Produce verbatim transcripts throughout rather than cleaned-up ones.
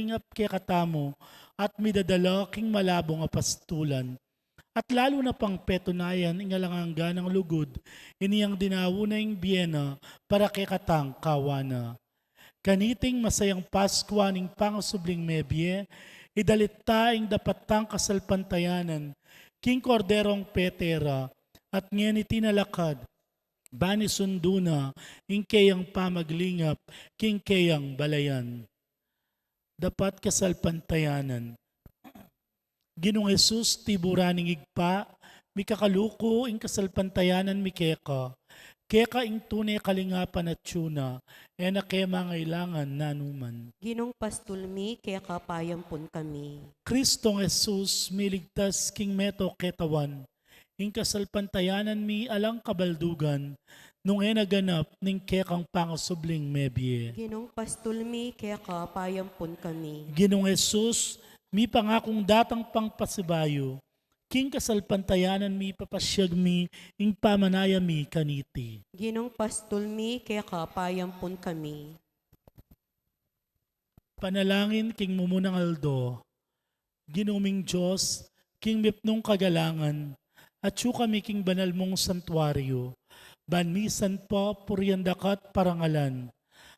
ngap kekatamu, at midadala king malabung a pastulan. At lalu na pang petunayan ing alang angga nang lugud, inyang dinaun na ing bie na para kekatang kawan na. Kaniting masayang Paskwa ning pangasubling mebie, idalit ta ing dapat tang kasalpantayanan king Korderong pete ra, at ngeni tinalakad, ban isundu na ing keyang pamaglingap king keyang balayan. Dapat kasalpantayanan. Ginung Jesus, tiburan ning Ibpa, mikakaluku ing kasalpantayanan mi keka. Keka ing tune kalingapan at tune, e na ke mangailangan nanuman. Ginung pastul mi, keka payampun kami. Kristong Jesus, miligtas king meto ketawan, ing kasalpantayanan mi alang kabaldugan, nung e na ganap ning kekang pangasubling mebie. Ginung pastul mi, keka payampun kami. Ginung Jesus, mipangakung datang pang pasibayu, king kasalpantayanan mi papasyag mi ing pamanaya mi kaniti. Ginung pastul mi, keka payampun kami. Panalangin king mumunang aldo. Ginu ming Dios, king mipnung kagalangan, atyu kami king banal mung santuaryu, ban misan pa purian da ka at parangalan.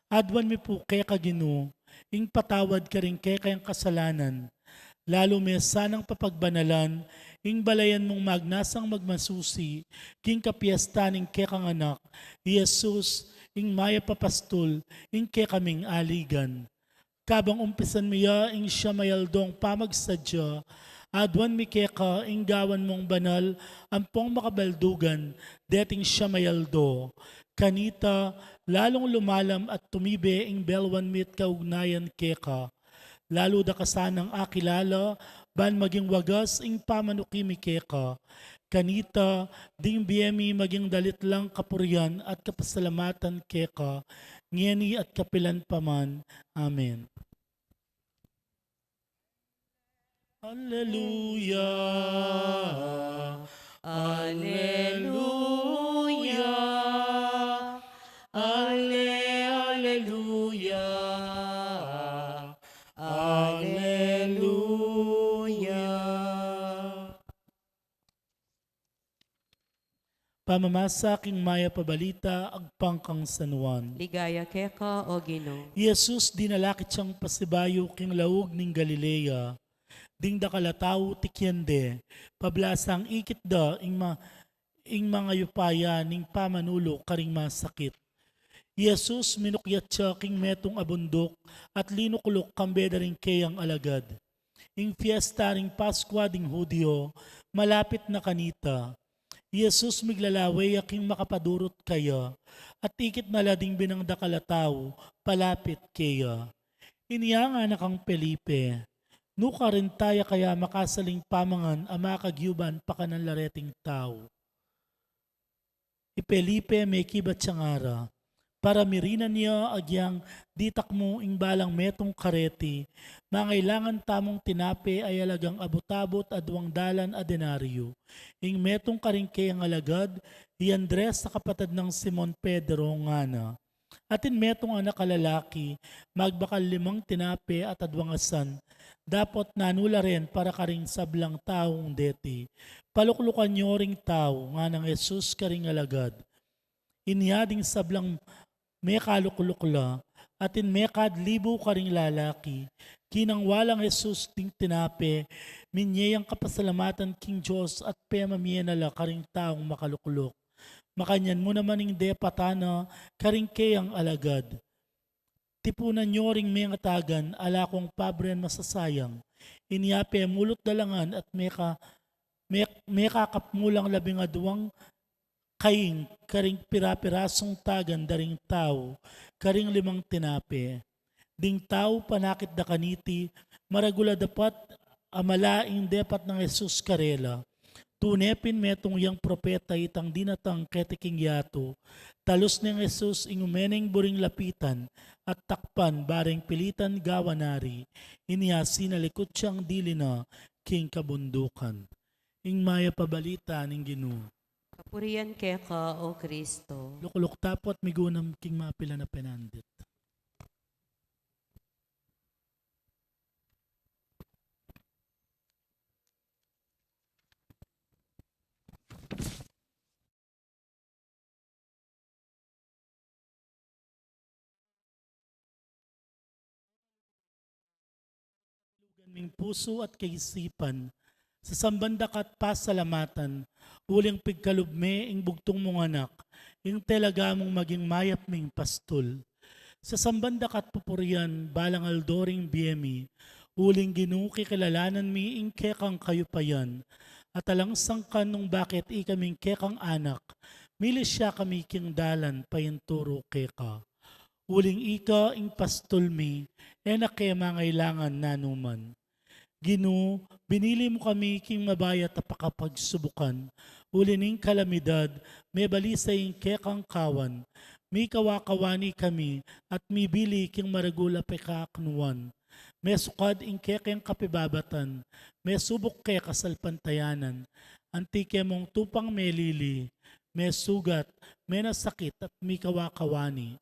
Aduan mi pu keka Ginu, ing patawad karing kekayang kasalanan, lalu me sanang papagbanalan ing balayan mung magnasang magmasusi king kapiestan ning kekang Anak, i Jesus, ing mayap a pastul, ing kekaming aligan. Kabang umpisan mi ya ing siyam a aldong pamagsadya, aduan mi keka ing gawan mung banal ampong makabaldugan deting siyam a aldo. Kanita, lalung lumalam at tumibe ing belwan mi at kaugnayan keka. Lalu da ka sanang akilala, ban maging wagas ing pamanuki mi keka. Kanita, ding bie mi maging dalit lang kapurian at kapasalamatan keka, ngeni at kapilan pa man. Amen. Alleluia, alleluia, alle, alleluia, alleluia. Pamamasa king mayap a balita agpang kang San Juan. Ligaya keka, O Ginu. I Jesus dinala kang pasibayu king laug ning Galilea. Ding dakal a tau tikyan de, pablasang ikit da ing ma-, ing mangayupaya ning pamanulu karing masakit. I Jesus minukyat ya king metung a bunduk at linukluk kambe da ring keyang alagad. Ing fiesta ning Paskwa ding Judio malapit na kanita. I Jesus miglalawe ya king makapadurut kaya, at ikit na la ding binang dakal a tau palapit keya. Inya ngana kang Felipe, "Nukarin taya kaya makasaling pamangan a makagyuban pakanan la reting tau?" I Felipe mekibat ya ngara, "Para mirinan ya agyang ditak mu ing balang metung kareti, mangailangan tamung tinape a alagang abut-abut a duang dalan a denaryo." Ing metung karing keyang alagad, i Andres a kapatad nang Simon Pedro, ngana, "Atin metung anak a lalaki, magbakal limang tinape at aduang asan, dapot nanu la ren para karing sablang taung deti?" "Paluklukan yo ring tau," nganang Jesus karing alagad. Inya ding sablang mekalukluk la, atin mekad libu karing lalaki. Kinangwa lang Jesus ding tinape, minye yang kapasalamatan king Dios at pemamie na la karing taung makalukluk. Makanyan mu naman ing depatan na karing keyang alagad. "Tipunan yo ring mengatagan, ala kong pabren masasayang." Inya pemulut da la ngan at meka-, mek-, mekakapmu lang labing aduang kaing karing pira-pirasung tagan da ring tau karing limang tinape. Ding tau panakit da kaniti, maragul a dapat a mala ing depat nang Jesus karela. Tune pin metung yang propeta itang dinatang keti king yatu. Talus neng Jesus ing ume neng buring lapitan at takpan, bareng pilitan gawan ari. Inya sinalikut yang dili na king kabundukan. Ing mayap a balita ning Ginu. Kapurian keka, O Kristo. Lukluk ta pu at migunam king mapilan a penandit. ming pusu at kaisipan. Sasamban da ka't pasalamatan, uling pigkalub me ing bugtung mung anak, ing talaga mung maging mayap ming pastul. Sasamban da ka't pupurian, balang aldo ring bie mi, uling Ginu kikilalanan mi ing kekang kayupayan, at alang sangkan nung bakit ikaming kekang anak, milis ya kami king dalan painturu keka. Uling ika ing pastul mi, e na ke mangailangan nanuman. Ginu, binili mu kami king mabayat a pakapagsubukan, uli ning kalamidad, mebalisa ing kekang kawan, mikawakawani kami, at mibili king maragul a pekaknuan. Mesukad ing kekeng kapibabatan, mesubuk ke kasalpantayanan, anti ke mung tupang melili, mesugat, menasakit at mikawakawani.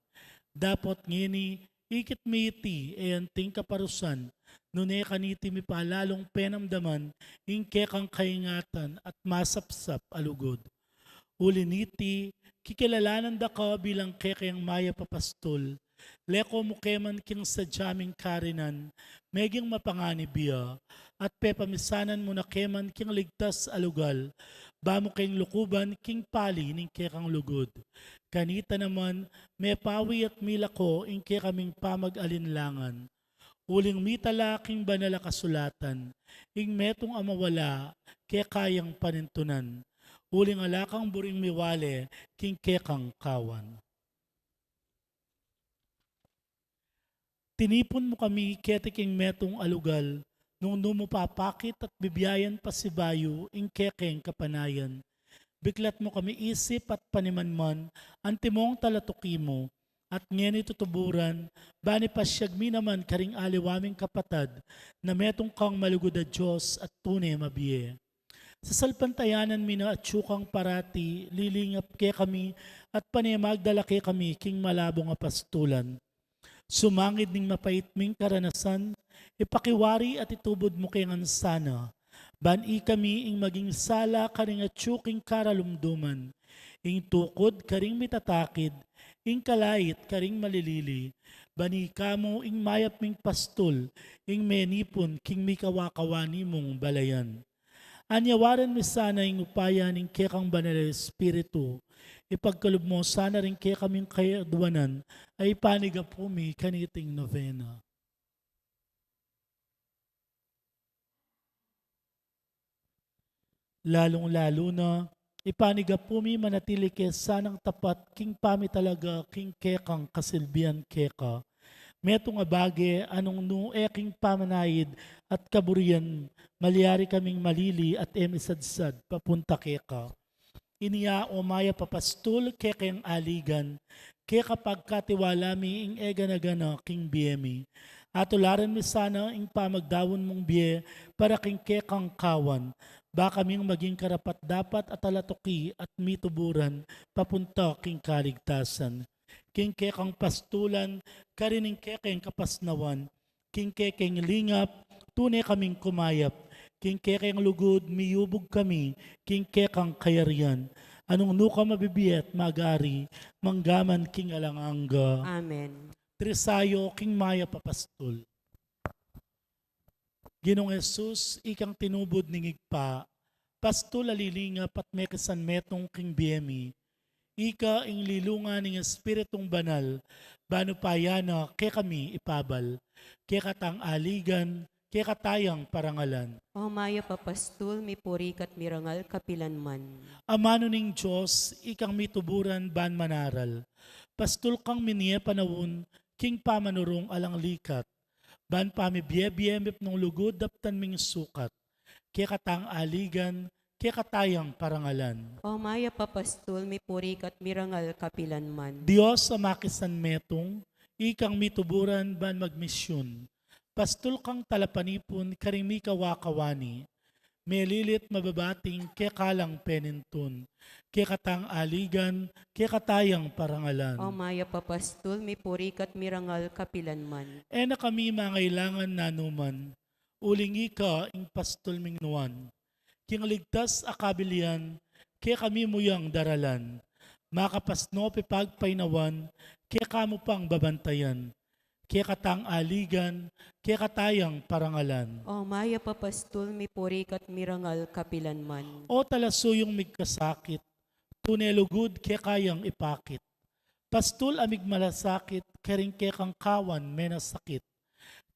Dapot ngeni, ikit mi iti, e anting kaparusan, nune kaniti mi pa lalung penamdaman, ing kekang kaingatan at masapsap a lugud. Uli niti, kikilalanan da ka bilang kekeng mayap a pastul, leko mu ke man king sadya ming karinan, meging mapanganib ya, at pepamisanan mu na ke man king ligtas a lugal, ba mu keng lukuban king pali ning kekang lugud. Kanita naman, mepawi at milako ing kekaming pamag-alinlangan. Uling mitala king banal a kasulatan, ing metung a mawala, keka yang panintunan. Uling ala kang buring miwale, king kekang kawan. Tinipun mu kami keti king metung a lugal, nung nu mu papakit at bibiayan pasibayu ing kekeng kapanayan. Biklat mu kami isip at panimanman, antimong talatuki mu, at ngeni tutuburan, bani pasyag mi naman karing aliwa ming kapatad, na metung kang malugud a Dios at tune mabie. Sasalpantayanan mi na atyu kang parati, lilingap kekami, at pane magdala kekami king malabung a pastulan. Sumangid ning mapait ming karanasan, ipakiwari at itubud mu ke ngan sana. Ban ikami ing maging sala karing atyu king karalumduman, ing tukud karing mitatakid, ing kalait karing malilili, ban ika mu ing mayap ming pastul, ing menipun king mikawakawani mung balayan. Anyawaran mi sana ing upaya ning kekang Banal a Espiritu, ipagkalub mu sana ring kekaming kayaduanan, a ipanigapu mi kaniting novena. Lalung-lalu na, ipanigapu mi manatili ke sanang tapat king pamitalaga king kekang kasilbian keka. Metung a bage a nung nu e king pamanaid at kaburian, malyari kaming malili at e misadsad papunta keka. Inya, o mayap a pastul, kekeng aligan, keka pagkatiwala mi ing e gana-gana king bie mi. Atularan mi sana ing pamagdaun mung bie para king kekang kawan, ba kaming maging karapat-dapat a talatuki at mituburan papunta king kaligtasan. King kekang pastulan, karin ing kekeng kapasnawan, king kekeng lingap, tune kaming kumayap, king kekeng lugud, miyubug kami, king kekang kayarian, a nung nu ka mabibie at mag-ari, mangga man king alang angga. Amen. Trisayo king mayap a pastul. Ginung Jesus, ikang tinubud ning Ibpa, pastul a lilingap at mekisan metung king bie mi. Ika ing lilungan ning Espiritung Banal, ban upaya na kekami ipabal, keka tang aligan, keka tayang parangalan. O mayap a pastul, mipuri ka't mirangal kapilanman. Amanu ning Dios, ikang mituburan ban manaral. Pastul kang minie panaun, king pamanurung alang likat. Ban pamibie-bie mipnung lugud daptan ming sukat. Keka tang aligan, keka tayang parangalan. O mayap a pastul, mipuri ka't mirangal kapilanman. Dios a makisan metung, ikang mituburan ban magmisyun. Pastul kang talapanipun karing mikawakawani. Melilit mababating keka lang penintun. Keka tang aligan, keka tayang parangalan. O mayap a pastul, mipuri ka't mirangal kapilanman. E na kami mangailangan nanuman, uling ika ing pastul ming nuan. King ligtas a kabilian, kekami mu yang daralan. Makapasno pipagpainawan, keka mu pang babantayan. keka tang aligan, keka tayang parangalan. O mayap a pastul, mipuri ka't mirangal kapilanman. O talasuyung migkasakit, tune lugud keka yang ipakit. Pastul a migmalasakit, karing kekang kawan menasakit.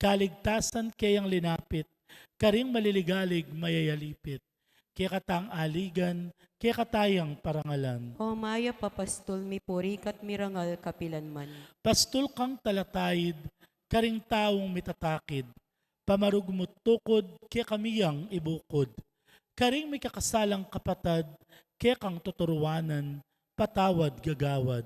Kaligtasan keyang linapit, karing maliligalig mayayalipit. Keka tang aligan, keka tayang parangalan. O mayap a pastul, mipuri ka't mirangal kapilanman. Pastul kang talataid, karing taung mitatakid. Pamarugmut tukud, kekami yang ibukud. Karing mikakasalang kapatad, kekang tuturuanan, patawad gagawad.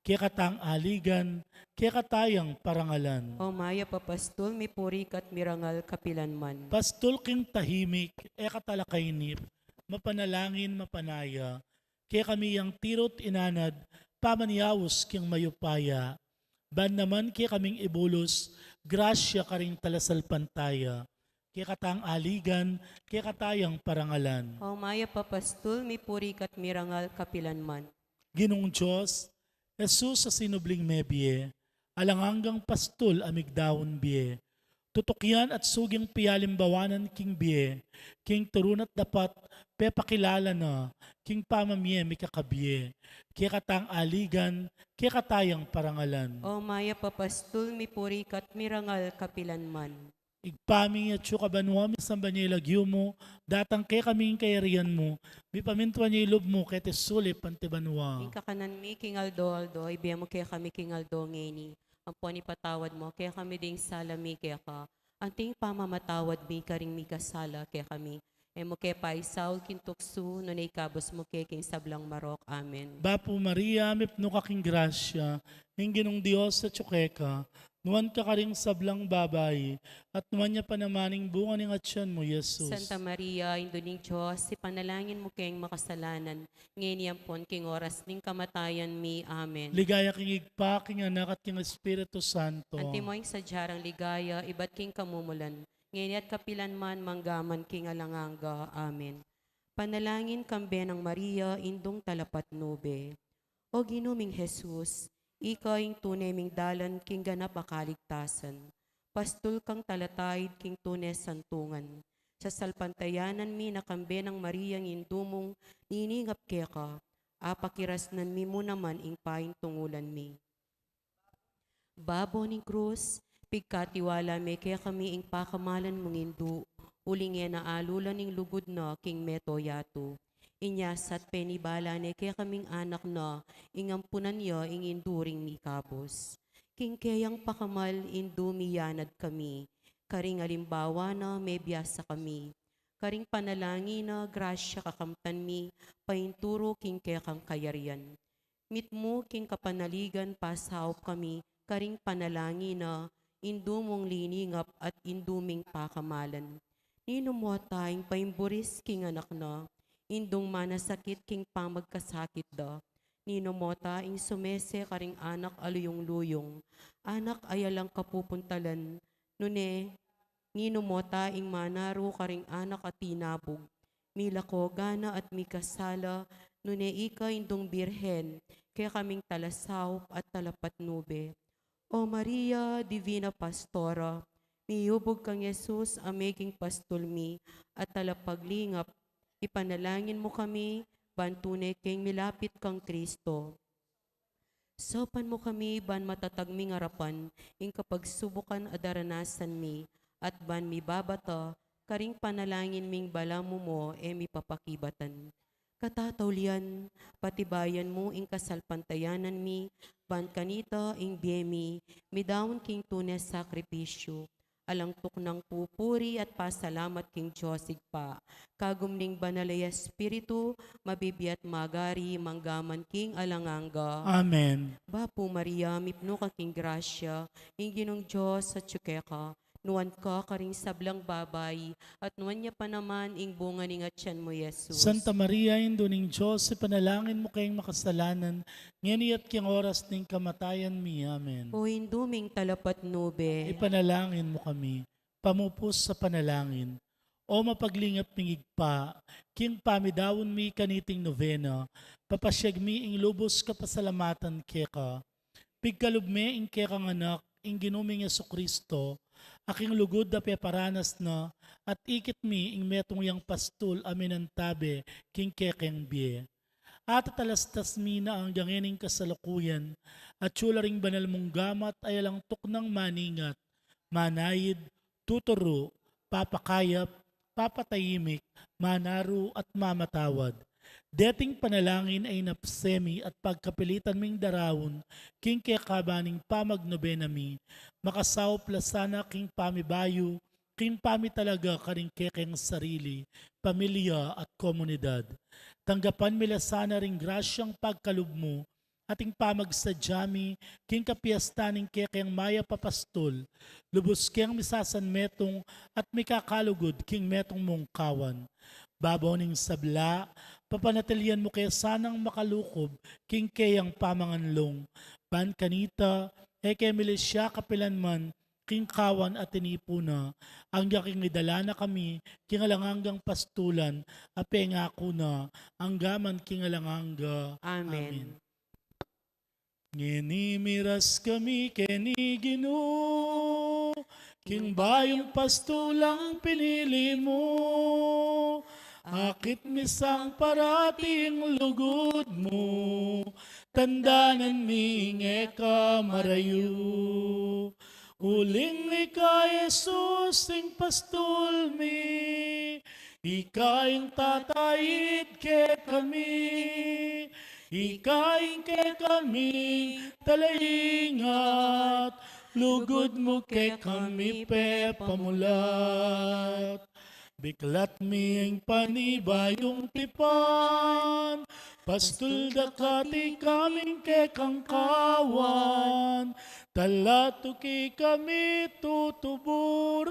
Keka tang aligan, keka tayang parangalan. O mayap a pastul, mipuri ka't mirangal kapilanman. Pastul king tahimik, e ka talakainip, mapanalangin, mapanaya. Kekami yang tiru't inanad, pamanyaus king mayupaya. Ban naman kekaming ibulus, grasya karing talasalpantaya. Keka tang aligan, keka tayang parangalan. O mayap a pastul, mipuri ka't mirangal kapilanman. Ginung Dios, Jesus a sinubling mebie, alang anggang pastul a migdaun bie. Tutukian at suging pialimbawanan king bie, king turun at dapat pepakilala na, king pamamie mikakabie. Keka tang aligan, keka tayang parangalan. O mayap a pastul, mipuri ka't mirangal kapilanman. Ibpa mi, atsu ka banua, misamban ya ing lagyu mu, datang kekami ing kayarian mu, mipamintuan ya ing lub mu keti sulip anti banua. Ing kakanan mi king aldo-aldo, ibie mu kekami king aldo ngeni. Ampon ipatawad mu kekami ding sala mi keka, anti ing pamamatawad mi karing mikasala kekami. E mu ke paisaul king tuksu, nune ikabus mu ke king sablang marok. Amen. Bapu Maria, mipnu ka king grasya, ing Ginung Dios atsu keka, nuan ka karing sablang babai, at nuan ya pa naman ing bunga ning atian mu, Jesus. Santa Maria, Indu ning Dios, ipanalangin mu keng makasalanan, ngeni ampon king oras ning kamatayan mi. Amen. Ligaya king Ibpa, king Anak, at king Espiritu Santo. Antimo ing sadya rang ligaya, ibat king kamumulan, ngeni at kapilanman, mangga man king alang angga. Amen. Panalangin kambe nang Maria, Indung Talapatnube. O Ginu ming Jesus, ika ing tune ming dalan king ganap a kaligtasan. Pastul kang talataid king tune santungan. Sasalpantayanan mi na kambe nang Mariang Indu mung niningap keka, apakirasnan mi mu naman ing paintungulan mi. Babo ning krus, pigkatiwala me kekami ing pakamalan mung Indu, uling e na alulan ing lugud na king meto yatu. Inya sat penibala ne kekaming anak na, ing ampunan ya ing Indu ring mikabus. King keyang pakamal Indu, miyanad kami, karing alimbawa na mebiasa kami, karing panalangin na grasya kakamtan mi, painturu king kekang kayarian. Mitmu king kapanaligan pasaup kami karing panalangin na Indu mung liningap at Indu ming pakamalan. Ninu mo ta ing paimburis king anak na, Indung manasakit king pamagkasakit da. Ninu mo ta ing sumese karing anak a luyung-luyung, anak a alang kapupuntalan, nune ninu mo ta ing manaru karing anak a tinabug, milako gana at mikasala, nune ika Indung Birhen, kekaming talasaup at talapatnube. O Maria, Divina Pastora, miyubug kang Jesus a meging pastul mi at talapaglingap, ipanalangin mu kami, ban tune keng milapit kang Kristo. Saupan mu kami ban matatag ming arapan ing kapagsubukan a daranasan mi, at ban mibabata karing panalangin ming balamu mo e mipapakibatan. Katataulian, patibayan mu ing kasalpantayanan mi, ban kanita ing bie mi midaun king tune sakripisyu, alang tuknang pupuri at pasalamat king Dios Ibpa, kagum ning Banal a Espiritu, mabibie at magari, mangga man king alang angga. Amen. Bapu Maria, mipnu ka king grasya, ing Ginung Dios atyu keka, nuan ka karing sablang babai, at nuan ya pa naman ing bunga ning atian mu, Jesus. Santa Maria, Indu ning Dios, ipanalangin mu keng makasalanan, ngeni at king oras ning kamatayan mi. Amen. O Indu ming talapatnube, ipanalangin mu kami, pamupus sa panalangin. O mapaglingap ming Ibpa, king pamidaun mi kaniting novena, papasiag mi ing lubus kapasalamatan keka. Pigkalub me ing kekang anak, ing Ginu ming Jesucristo, a king lugud a peparanas na, at ikit mi ing metung yang pastul a minantabe king kekeng bie. Atatalastas mi na anggang ngening kasalukuyan, atyu la ring banal mung gamat a alang tuknang maningat, manaid, tuturu, papakayap, papatahimik, manaru at mamatawad. Deting panalangin a inapse mi at pagkapilitan ming daraun, king kekaban ning pamagnobena mi, makasaup la sana king pamibayu, king pamitalaga karing kekeng sarili, pamilya at komunidad. Tanggapan mi la sana ring grasyang pagkalub mu, ating pamagsadya mi king kapiestan ning kekeng mayap a pastul, lubus keng misasanmetung at mikakalugud king metung mung kawan. Babaw ning sabla, papanatilian mu ke sanang makalukub king keyang pamanganlung. Ban kanita, e ke mi le sya kapilanman king kawan a tinipu na, angga king idala na kami king alang anggang pastulan a pengaku na, angga man king alang angga. Amen. Amen. Ngeni miras kami keni Ginu, king bayung pastulang pinili mu, akit mi sang parati ing lugud mu, tandanan mi ing e ka marayu. Uling ika Jesus ing pastul mi, ika ing tataid kekami, ika ing kekaming talaingat, lugud mu kekami pepamulat. Biklat mi ing panibayung tipan, pastul da kati kaming kekang kawan, talatuki kami tutuburan,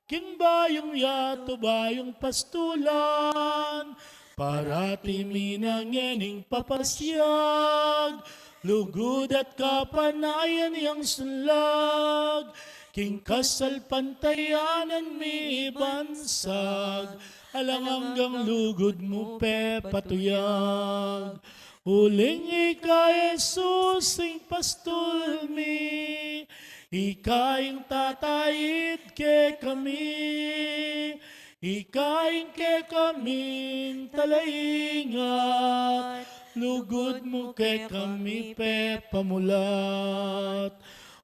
king bayung yatu bayung pastulan, parati mi na ngening papasyag, lugud at kapanayan yang sunlag, king kasalpantayanan mi ibansag, alang anggang lugud mu pepatuyag. Uling ika Jesus ing pastul mi, ika ing tataid kekami, ika ing kekaming talaingat, lugud mu kekami pepamulat.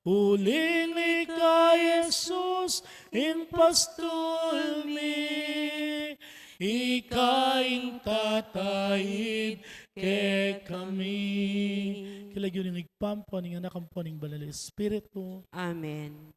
Uling ika Jesus ing pastul mi, ika ing tataid kekami. King lagyu ning Ibpa, ampo ning Anak, ampo ning Banal a Espiritu. Amen.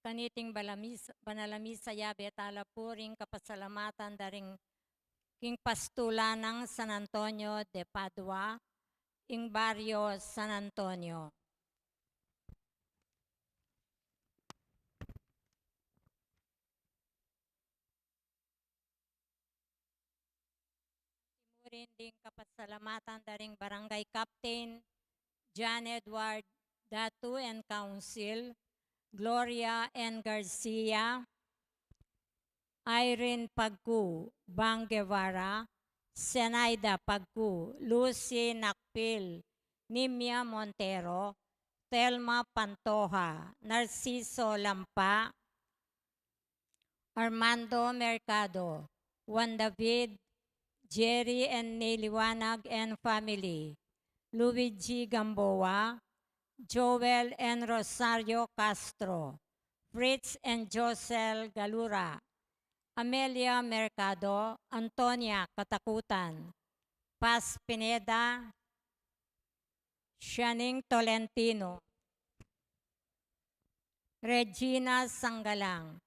kaniting balamis-, banal a misa, yabe tala pu ring kapasalamatan da ring king pastulan nang San Antonio de Padua, ing baryo San Antonio. Murin ding kapasalamatan da ring Barangay Captain John Edward Datu and Council, Gloria N. Garcia, Irene Pagku, Bang Guevara, Zenaida Pagku, Lucy Nakpil, Nimia Montero, Thelma Pantoja, Narciso Lampa, Armando Mercado, Juan David, Jerry and Neliwanag and family, Luigi Gamboa, Joel and Rosario Castro, Fritz and Josel Galura, Amelia Mercado, Antonia Katakutan, Paz Pineda, Shining Tolentino, Regina Sangalang,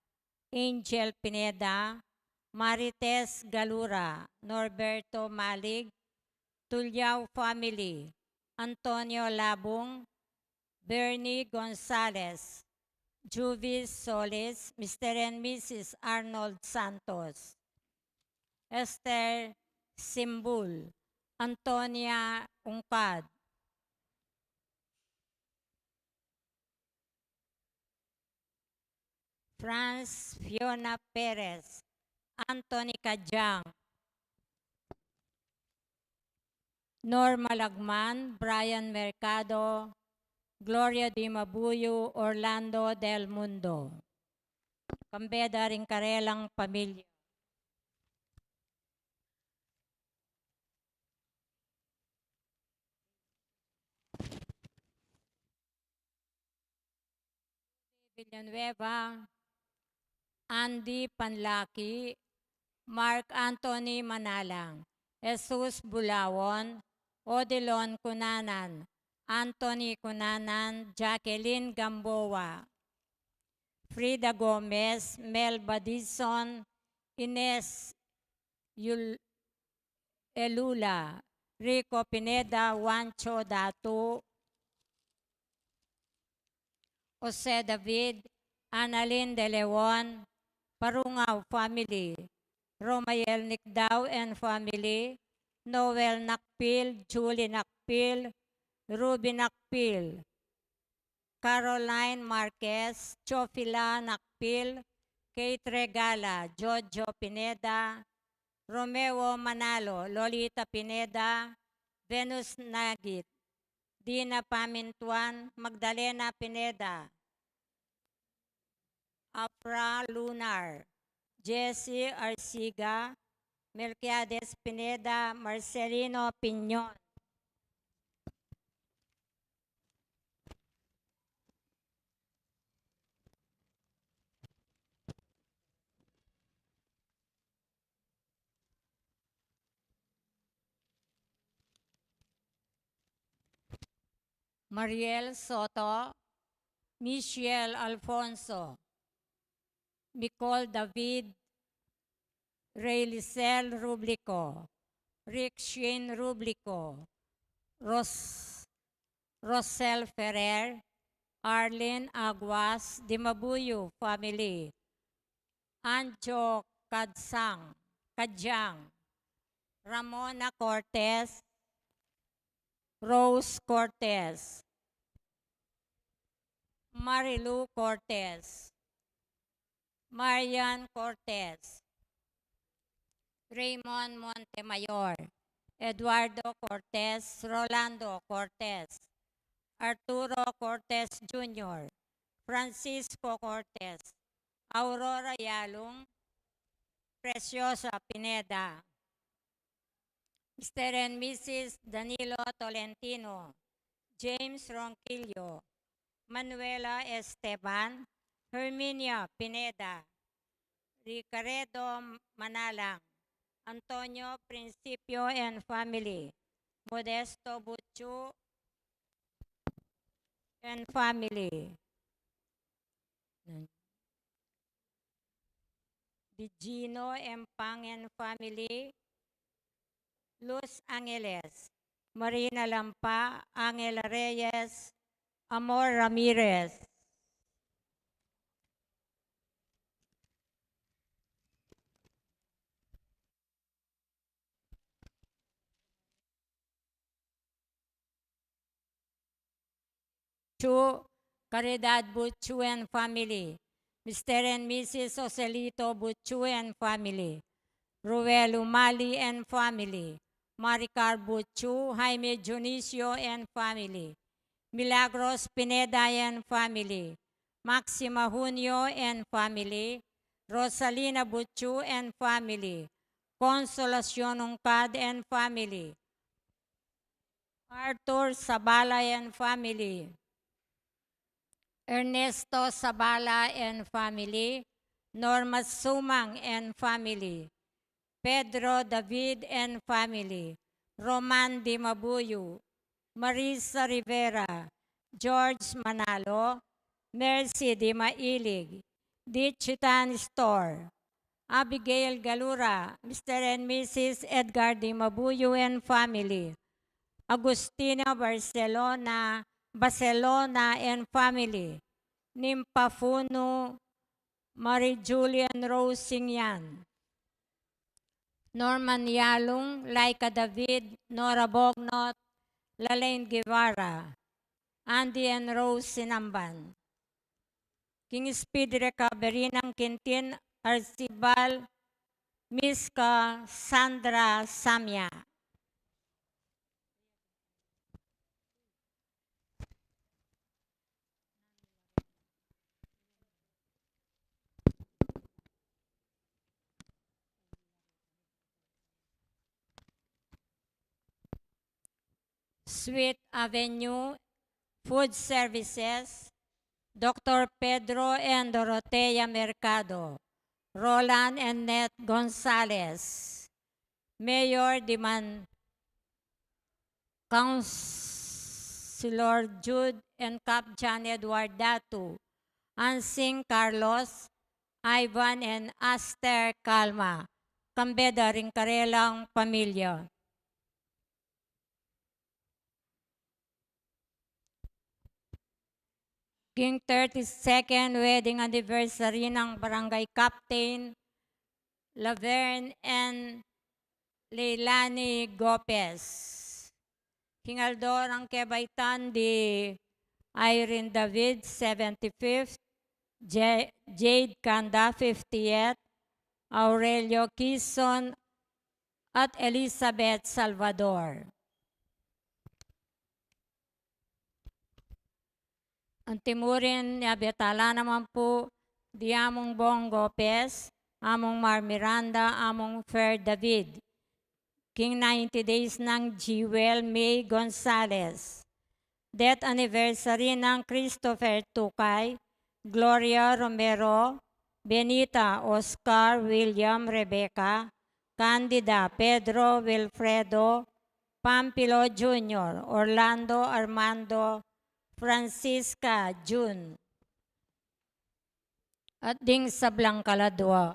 Angel Pineda, Marites Galura, Norberto Malig, Tulyao family, Antonio Labung, Bernie Gonzalez, Juvis Solis, Mister and Missus Arnold Santos, Esther Simbul, Antonia Ungkad, Franz Fiona Perez, Anthony Cadiang, Norma Lagman, Brian Mercado, Gloria Dimabuyo, Orlando Del Mundo. Kambe da ring karelang pamilya. Villanueva, Andy Panlaki, Mark Anthony Manalang, Jesus Bulaon, Odilon Cunanan, Anthony Cunanan, Jacqueline Gamboa, Frida Gomez, Melba Dizon, Ines Yul-, Elula, Rico Pineda, Juancho Datu, Jose David, Annalyn de Leon, Parungao family, Romael Nicdao and family, Noel Nakpil, Julie Nakpil, Ruby Nakpil, Caroline Marquez, Chofila Nakpil, Kate Regala, Jojo Pineda, Romeo Manalo, Lolita Pineda, Venus Nagit, Dina Pamintuan, Magdalena Pineda, Afra Lunar, Jesse Arsiga, Melquiades Pineda, Marcelino Piñon. Mariel Soto, Michelle Alfonso, Nicole David, Reylicel Rublico, Rick Shane Rublico, Ros-, Rosel Ferrer, Arlene Aguas, Dimabuyo family, Anjo Kadsang, Kadyang, Ramona Cortez, Rose Cortez, Marilu Cortez, Marian Cortez, Raymond Montemayor, Eduardo Cortez, Rolando Cortez, Arturo Cortez Junior, Francisco Cortez, Aurora Yalung, Preciosa Pineda, Mister and Missus Danilo Tolentino, James Ronquillo, Manuela Esteban, Herminia Pineda, Ricaredo Manalang, Antonio Principio and family, Modesto Buchu and family, Digino Empang and family, Los Angeles, Marina Lampa, Angela Reyes, Amor Ramirez. Buchu, Caridad Buchu and family, Mister and Missus Joselito Buchu and family, Ruel Umali and family, Maricar Buchu, Jaime Dionisio and family, Milagros Pineda and family, Maxima Junio and family, Rosalina Buchu and family, Consolacion Ungcad and family, Arthur Sabala and family, Ernesto Sabala and family, Norma Sumang and family, Pedro David and family, Roman Dimabuyu, Marisa Rivera, George Manalo, Mercy Dimailig, Dichitan Store, Abigail Galura, Mister and Missus Edgar Dimabuyu and family, Agustina Barcelona, Barcelona and family, Nimpa Funu, Marie Julian Rose Singyan, Norman Yalung, Laika David, Nora Bognot, Lalaine Guevara, Andy and Rose Sinamban. King speed recovery nang Quintin Arcibal, Miska Sandra Samia. Sweet Avenue Food Services, Doctor Pedro and Dorotea Mercado, Roland and Ned Gonzalez, Mayor Diman, Councilor Jude and Cap John Edward Datu, Ansing Carlos, Ivan and Aster Calma, kambe da ring karelang pamilya. King thirty-second wedding anniversary nang Barangay Captain Laverne and Leilani Gopez. King aldo rang kebaitan di Irene David, seventy-fifth, Ja-, Jade Kanda, fiftieth, Aurelio Kison, at Elizabeth Salvador. Antimurin, ya betala naman pu di Among Bong Gopez, Among Mar Miranda, Among Fer David. King ninety days nang Jewel May Gonzalez. Death anniversary nang Christopher Tukay, Gloria Romero, Benita, Oscar, William, Rebecca, Candida, Pedro, Wilfredo, Pampilo Junior, Orlando, Armando, Francisca, June. At ding sablang kaladua.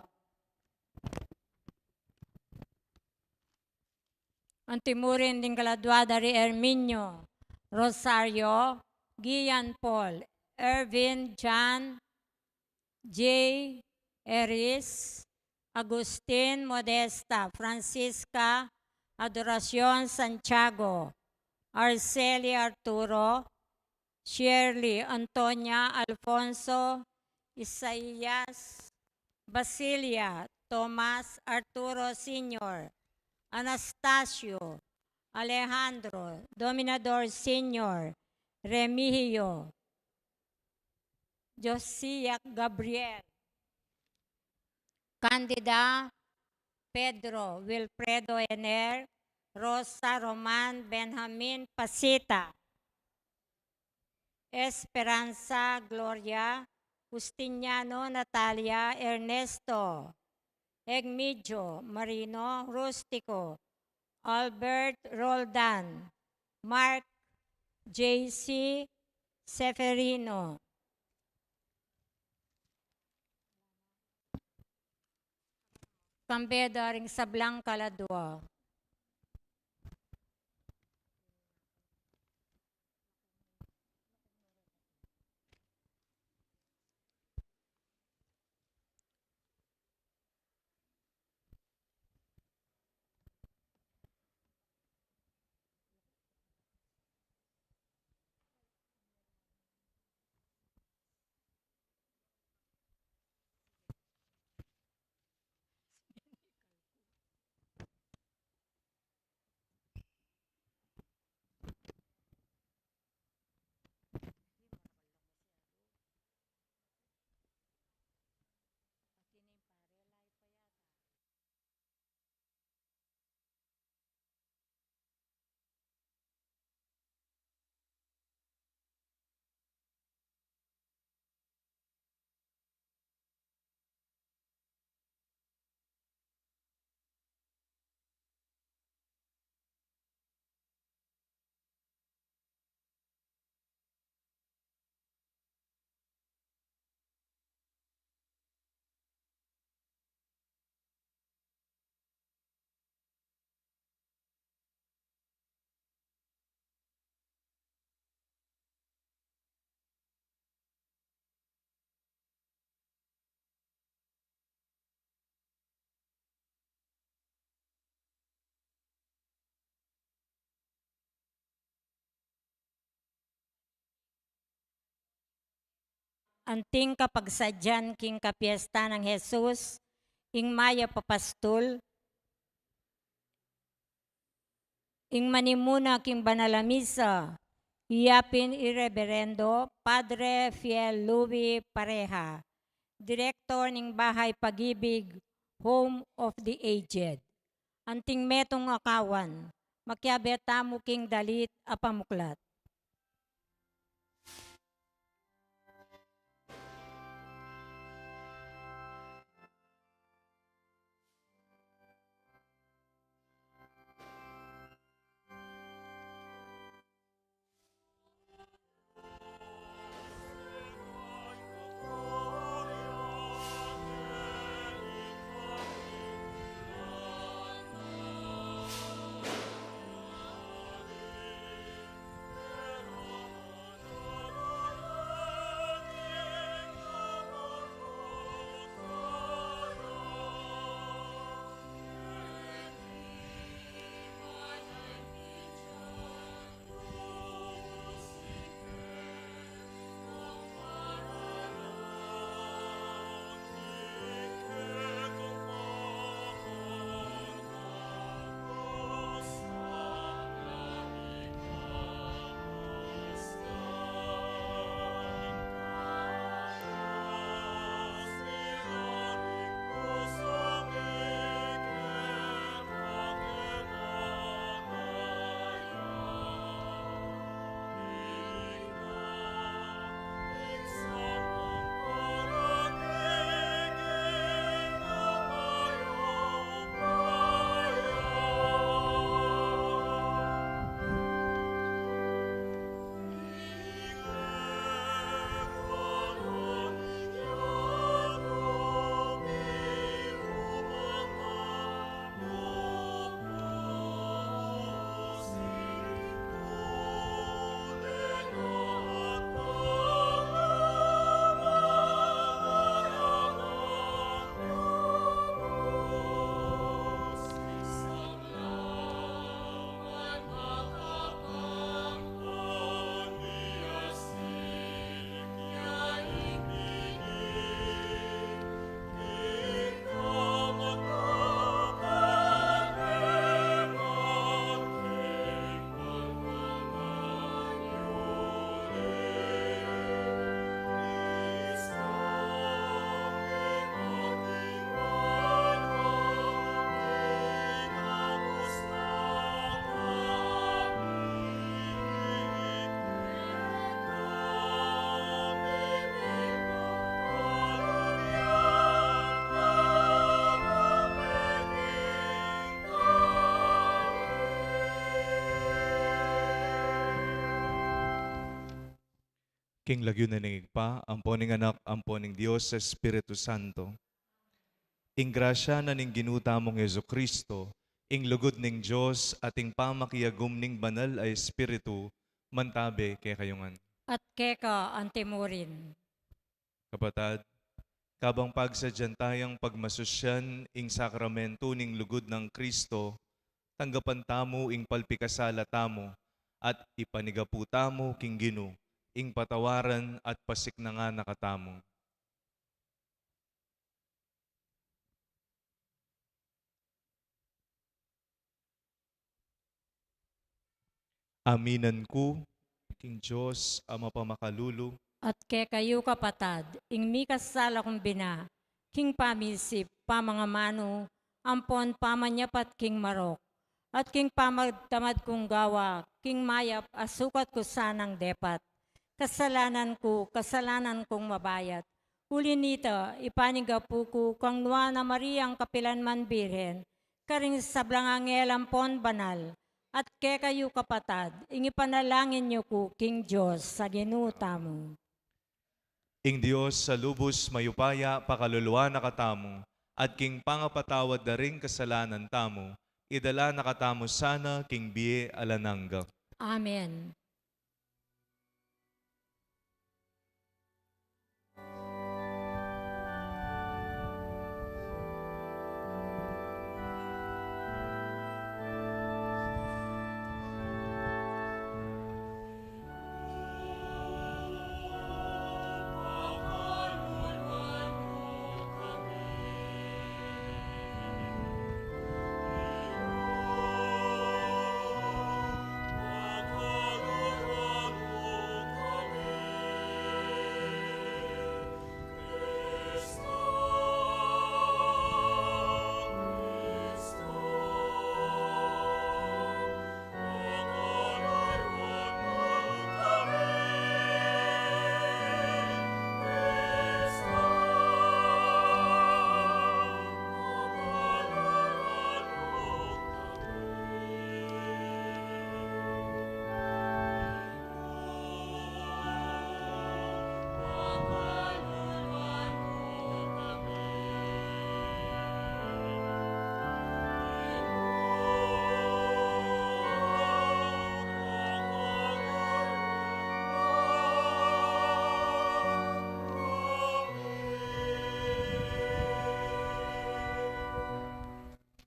Antimurin ding kaladua dari Herminio, Rosario, Gian Paul, Ervin, John, Jay, Eris, Agustin, Modesta, Francisca, Adoracion, Santiago, Arceli, Arturo, Shirley, Antonia, Alfonso, Isaias, Basilia, Tomas, Arturo Senior, Anastasio, Alejandro, Dominador Senior, Remigio, Josiah Gabriel, Candida, Pedro, Wilfredo Ener, Rosa, Roman, Benjamin, Pasita, Esperanza, Gloria, Justiniano, Natalia, Ernesto, Egmidio, Marino, Rustico, Albert, Roldan, Mark, J C, Seferino. Kambe da ring sablang kaladua. Anting kapagsadyan king kapiestan nang Jesus, ing mayap a pastul, ing manimuna king banal a misa, iya pin i Reberendo Padre Fiel Louis Pareja, direktor ning Bahay Pag-ibig, Home of the Aged. Anting metung a kawan, makiabe tamu king dalit a pamuklat. King lagyu na ning Ibpa, ampo ning Anak, ampo ning Dios Espiritu Santo. Ing grasya na ning Ginu tamung Jesucristo, ing lugud ning Dios, at ing pamakiagum ning Banal a Espiritu, mantabe kekayu ngan. At keka antimurin. Kapatad, kabang pagsadyan tayang pagmasusyan ing sakramentu ning lugud nang Kristo, tanggapan tamu ing palpikasala tamu, at ipanigapu tamu king Ginu ing patawaran at pasiknangan na katamu. Aminan ku king Dios a mapamakalulu. At kekayu, kapatad, ing mikasala kung bina, king pamisip, pamangamanu, ampon pamanyapat king marok, at king pamagtamad kung gawa king mayap a sukat ku sanang depat. Kasalanan ku, kasalanan kung mabayat. Uli nita, ipanigapu ku kang Nuan a Mariang kapilanman Birhen, karing sablang anghel ampon banal, at kekayu, kapatad, ing ipanalangin yu ku king Dios a Ginu tamu. Ing Dios a lubus mayupaya pakaluluan na katamu, at king pangapatawad da ring kasalanan tamu, idala na katamu sana king bie alang angga. Amen.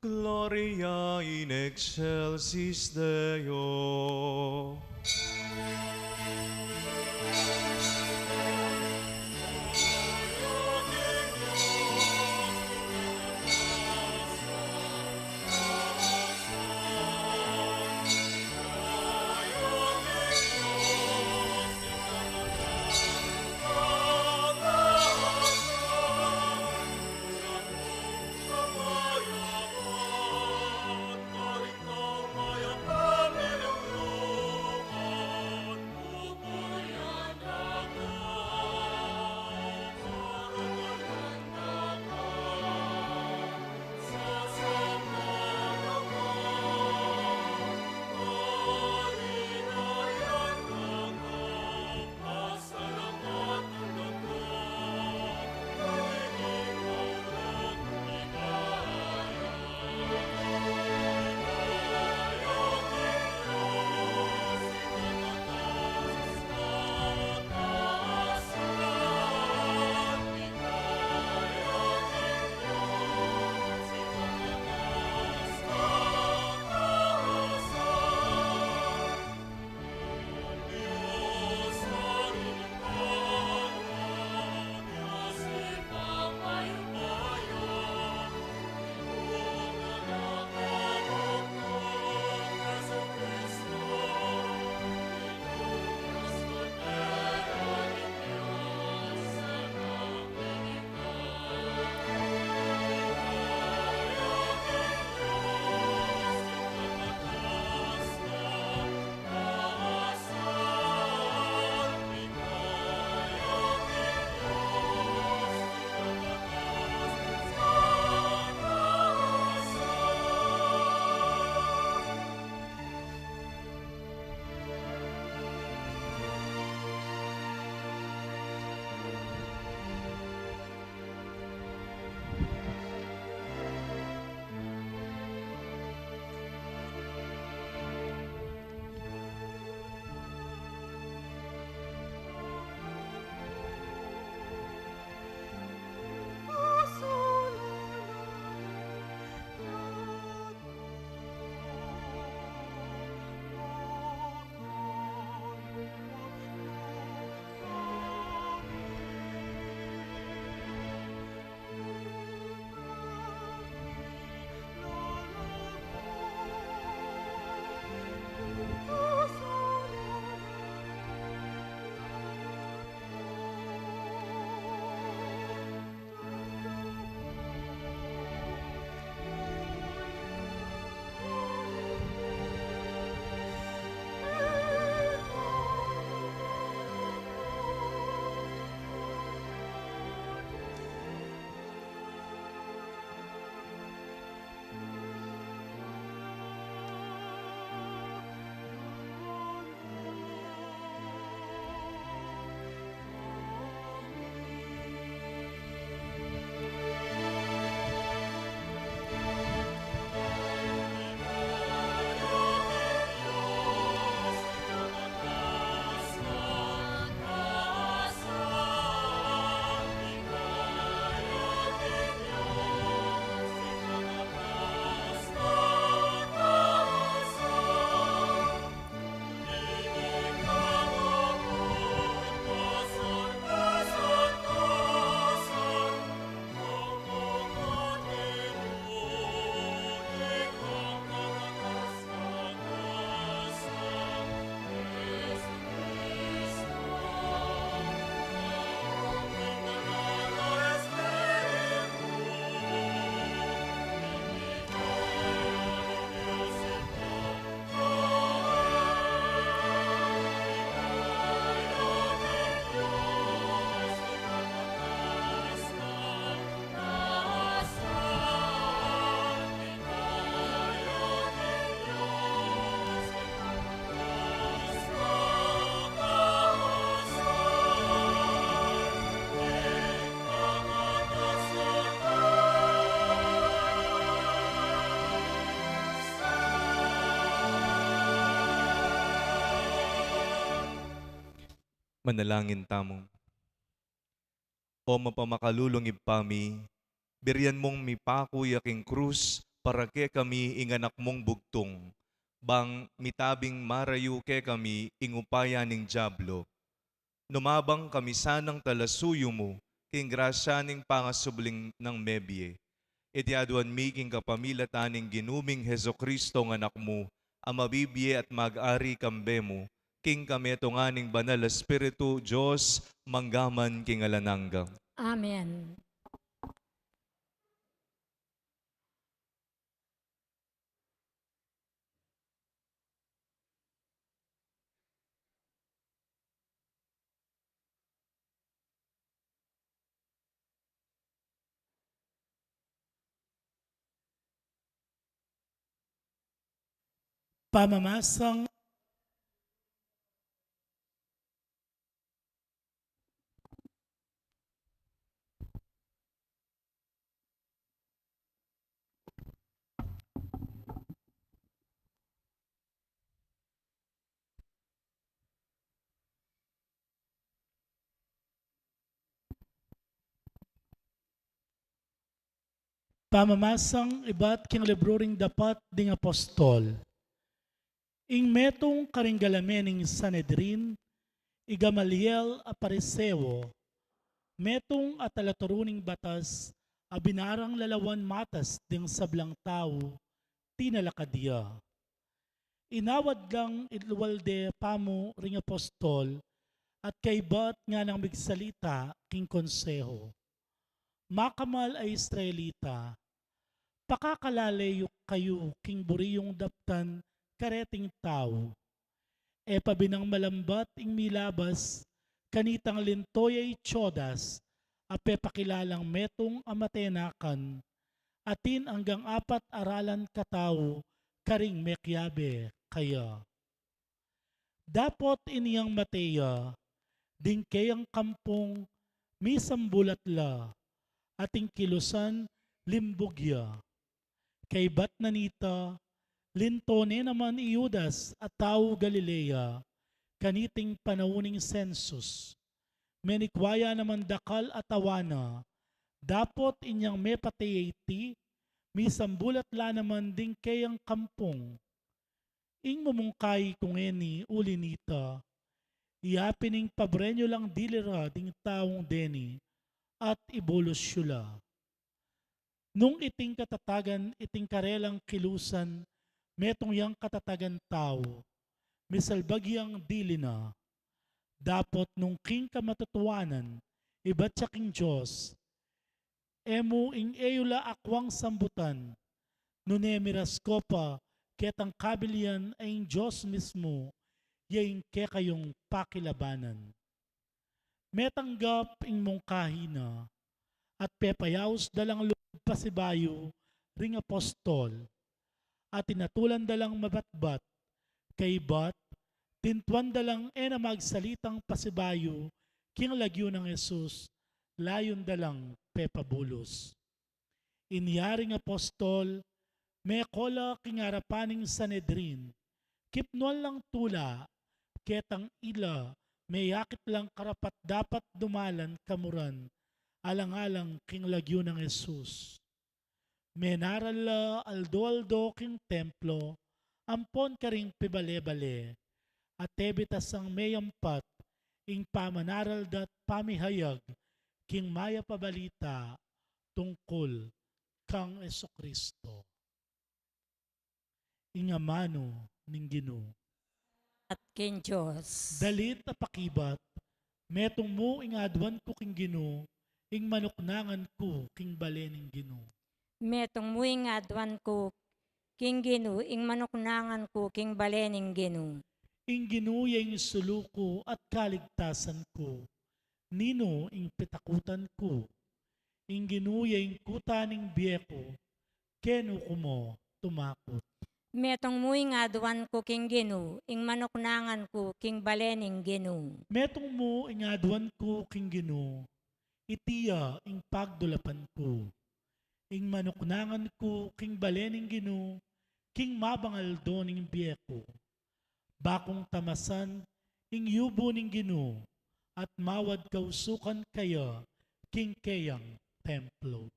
Gloria in excelsis Deo. Manalangin tamu. O mapamakalulung Ibpa mi, birian mung mipaku ya king krus para kekami ing Anak mung bugtung, bang mitabing marayu kekami ing upaya ning diablo. Numabang kami sanang talasuyu mu, king grasya ning pangasubling nang mebie. Iti aduan mi king kapamilatan ning Ginu ming Jesucristo nga Anak mu, a mabibie at mag-ari kambe mu, king kametungan ning Banal a Espiritu, Dios, mangga man king alang angga. Amen. Pamamasang Pamamasang ibat king libru ring Dapat ding Apostol. Ing metung karing galamen ning Sanedrin, i Gamaliel a Pariseo, metung a talaturu ning batas, a binarang lalawan matas ding sablang tau, tinalakad ya. Inawad lang itluwalde pamu ring apostol, at kaybat nganang migsalita king konseho. Makamal a Israelita, pakakalale yu kayu king buri yung daptan kareting tau. E pa binang malambat ing milabas kanitang linto ya i Teudas, a pepakilalang metung a matenakan, atin anggang apat a ralan katau karing mekiabe kaya. Dapot inyang mate ya, ding keyang kampung misambulat la, at ing kilusan limbug ya. Kaybat na nita, linto ne naman i Judas a tau Galilea, kaniting panaun ning sensus. Menikwa ya naman dakal a tawanan, dapot inyang mepate ya iti, misambulat la naman ding keyang kampung. Ing mumungkahi ku ngeni uli nita, iya pin ing pabren yu lang dili ra ding taung deni, at ibulus yu la. Nung iting katatagan, iting karelang kilusan, metung yang katatagan tau, misalbag yang dili na. Dapot nung king kamatutuanan, ibat ya king Dios, e mu ing e yu la akwang sambutan, nune miras ko pa ketang kabilian a ing Dios mismu, ya ing kekayung pakilabanan. Metanggap ing mungkahi na, at pepayaus da lang lub pasibayu ring apostol, at inatulan da lang mabatbat, kaybat, tintuan da lang e na magsalitang pasibayu king lagyu nang Jesus, layun da lang pepabulus. Inya ring apostol, meko la king arapan ning Sanedrin, kipnuan lang tula, ketang ila, meyakit lang karapat-dapat dumalan kamuran, alang-alang king lagyu nang Jesus. Menaral la aldo-aldo king templo, ampon karing pibale-bale, at e bitasang meyampat ing pamanaral da't pamihayag king mayap a balita tungkul kang Jesucristo. Ing amanu ning Ginu. At king Dios. Dalit a pakibat, metung mu ing aduan ku king Ginu, ing manuknangan ku king bale ning Ginu. Metung mu ing aduan ku king Ginu, ing manuknangan ku king bale ning Ginu. Ing Ginu ya ing sulu ku at kaligtasan ku. Ninu ing pitakutan ku? Ing Ginu ya ing kuta ning bie ku, kenu ku mu tumakut? Metung mu ing aduan ku king Ginu, ing manuknangan ku king bale ning Ginu. Metung mu ing aduan ku king Ginu, iti ya ing pagdulapan ku. Ing manuknangan ku king bale ning Ginu, king mabang aldo ning bie ku. Ba kung tamasan ing yubu ning Ginu, at mawad kausukan kaya king keyang templo.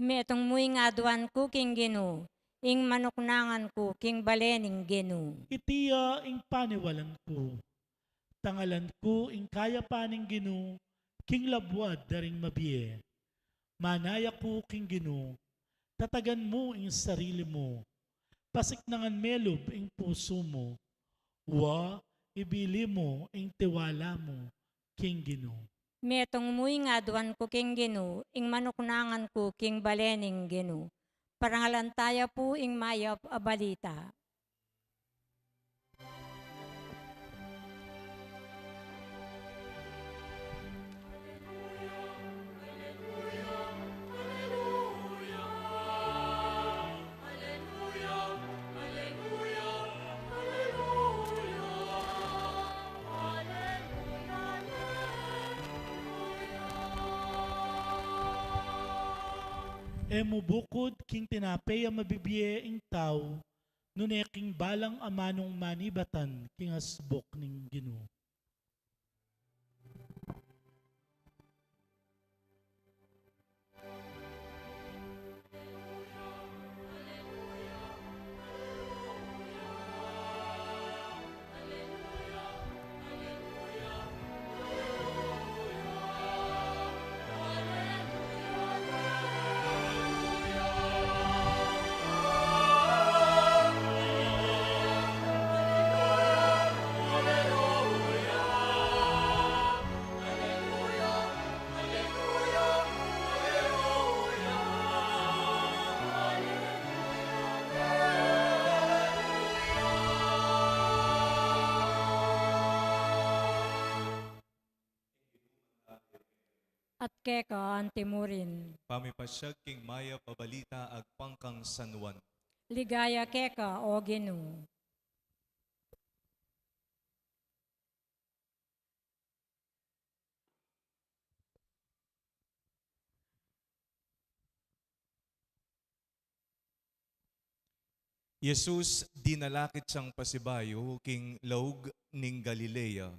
Metung mu ing aduan ku king Ginu, ing manuknangan ku king bale ning Ginu. Iti ya ing paniwalan ku. Tangalan ku ing kayapan ning Ginu king labuad da ring mabie. Manaya ku king Ginu, tatagan mu ing sarili mu. Pasiknangan melub ing pusu mu. Wa, ibili mu ing tiwala mu king Ginu. Metung mu ing aduan ku king Ginu, ing manuknangan ku king bale ning Ginu. Parangalan taya pu ing mayap a balita. E mu bukud king tinape a mabibie ing tau, nune king balang amanung manibatan king asbuk ning Ginu. At keka antimurin. Pamipasiag king mayap a balita agpang kang San Juan. Ligaya keka, O Ginu. Jesus dinalakit yang pasibayu king laug ning Galilea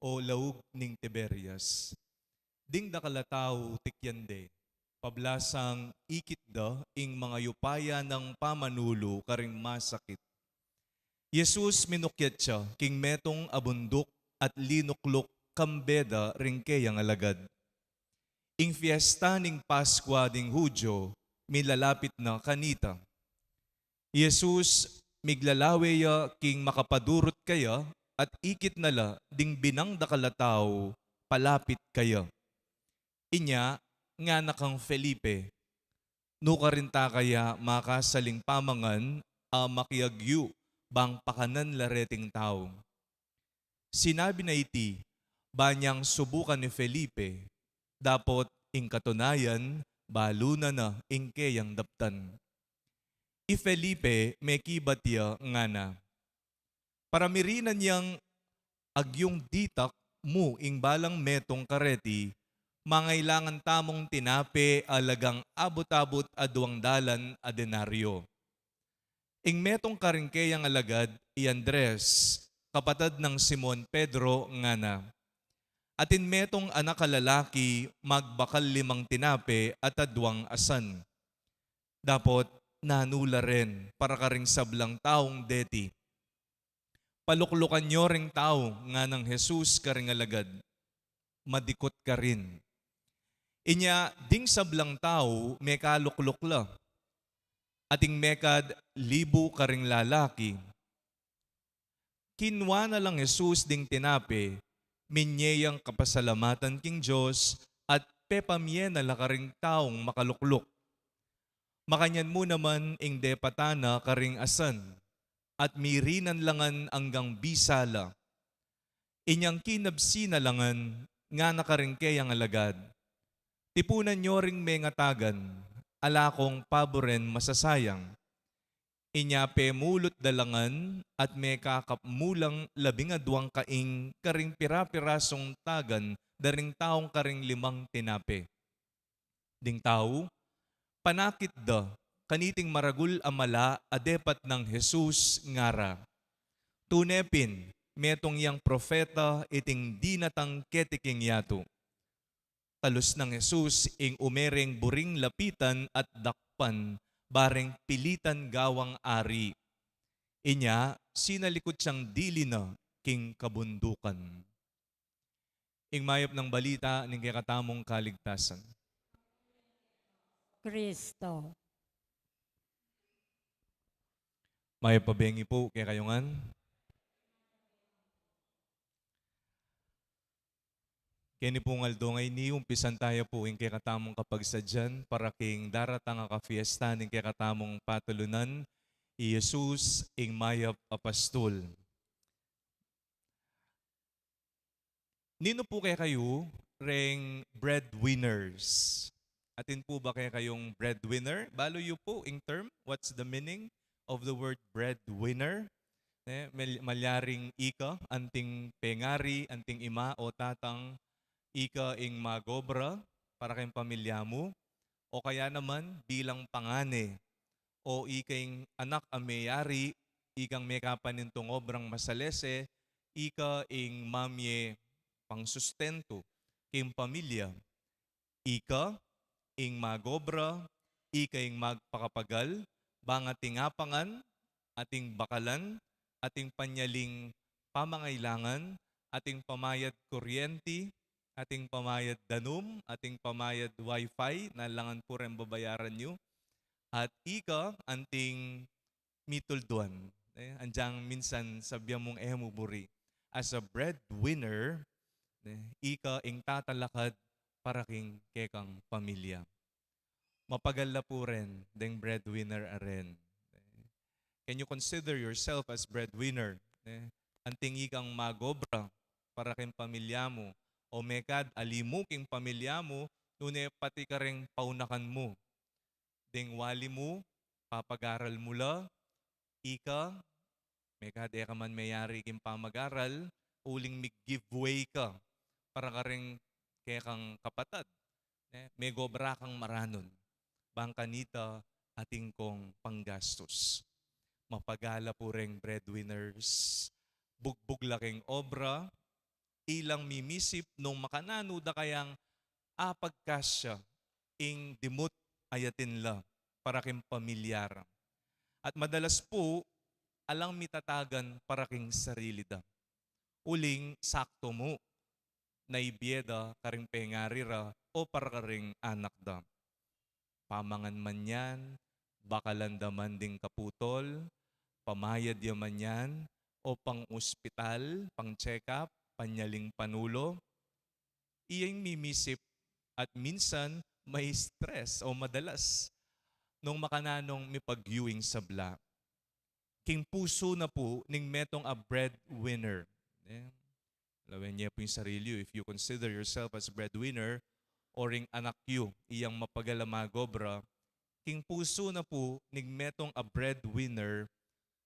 o laug ning Tiberias. Ding dakal a tau tikyan de, pablasang ikit da ing mangayupaya nang pamanulu karing masakit. Jesus minukyat ya king metung a bunduk at linukluk kambe da ring keyang alagad. Ing fiesta ning Paskua ding Judio milalapit na kanita. Jesus miglalawe ya king makapadurut kaya at ikit na la ding binang dakal a tau palapit kaya. Inya ngana kang Felipe, nukarin ta kaya makasaling pamangan a makiagyu bang pakanan la reting tau? Sinabi na iti banyang subukan ni Felipe, dapot ing katunayan balu na na ing keyang daptan. I Felipe mekibat ya ngana, para mirinan yang agyung ditak mu ing balang metung kareti, mangailangan tamung tinape a lagang abut-abut a duang dalan a denaryo. Ing metung karing keyang alagad i Andres, kapatad nang Simon Pedro, ngana, atin metung anak a lalaki magbakal limang tinape at aduang asan. Dapot nanu la ren para karing sablang taung deti? Paluklukan yo ring tau, nganang Jesus karing alagad. Madikut karin. Inya ding sablang tau mekalukluk la. Ating mekad libu karing lalaki. Kinua na lang Jesus ding tinape, minye yang kapasalamatan king Dios, at pepamie na la karing taung makalukluk. Makanyan mu naman ing depatan na karing asan, at mirinan la ngan anggang bisa la. Inyang kinabsi na la ngan, ngana karing keyang alagad, tipunan yo ring mengatagan, ala kong paburen masasayang. Inya pemulut da la ngan at mekakap mu lang labing aduang kaing karing pira-pirasung tagan da ring taung karing limang tinape. Ding tau, panakit da kaniting maragul a mala a depat nang Jesus, ngara, tune pin, metung yang propeta iting dinatang keti king yatu. Talus nang Jesus ing ume reng buring lapitan at dakpan, bareng pilitan gawang ari. Inya, sinalikut yang dili na king kabundukan. Ing mayap nang balita ning kekatamung kaligtasan. Kristo. Mayap a bengi pu kekayu ngan. Keni pung aldo ngeni, umpisan taya pu ing kekatamung kapagsadyan para king daratang a kapiesta ning kekatamung patulunan, i Jesus ing mayap a pastul. Ninu pu kekayu reng breadwinners? Atin pu ba kekayung breadwinner? Balu yu pu ing term? What's the meaning of the word breadwinner? Ne, mal-, malyaring ika anting pengari, anting ima o tatang, ika ing magobra para keng pamilya mu, o kaya naman bilang pangane, o ika ing anak a meyari, ikang mekapanintung obrang masalese, ika ing mamye pangsustentu king pamilya, ika ing magobra, ika ing magpakapagal, bang ating apangan, ating bakalan, ating panyaling pamangailangan, ating pamayad kuryenti, ating pamayad danum, ating pamayad wifi, na alangan pu reng babayaran yu, at ika anting mitulduan. Eh, anyang minsan sabyan mung e mu buri. As a breadwinner, eh, ika ing tatalakad para king kekang pamilya. Mapagal la pu ren deng breadwinner a ren. Can you consider yourself as breadwinner? Eh, anting ikang magobra para king pamilya mu, o mekad ali mu king pamilya mu, nune pati kareng paunakan mu. Deng wali mu, papagaral mu la, ika, mekad e ka man meyari king pamagaral, uling mig-give way ka para kareng kekang kapatad, ne, megobra kang maranun. Bang kanita atin kong panggastus. Mapagal la pu reng breadwinners, bugbug la king obra, ilang mimisip nung makananu da kayang apagkasya ing dimut a atin la para king pamilya ra. At madalas pu, alang mitatagan para king sarili da. Uling sakto mu, naibye da karing pengari ra o para karing anak da. Pamangan man yan, bakalan da man ding kaputol, pamayad ya man yan, o pang-ospital, pang-check-up, panyaling panulo, iya ing mimisip at minsan ma-stress o madalas nung makananung mipagyu ing sabla. King pusu na pu ning metung a breadwinner. Eh, lawen ye pu ing sarili yu, if you consider yourself as breadwinner, o ring anak yu, iyang mapagal a magobra, king pusu na pu ning metung a breadwinner,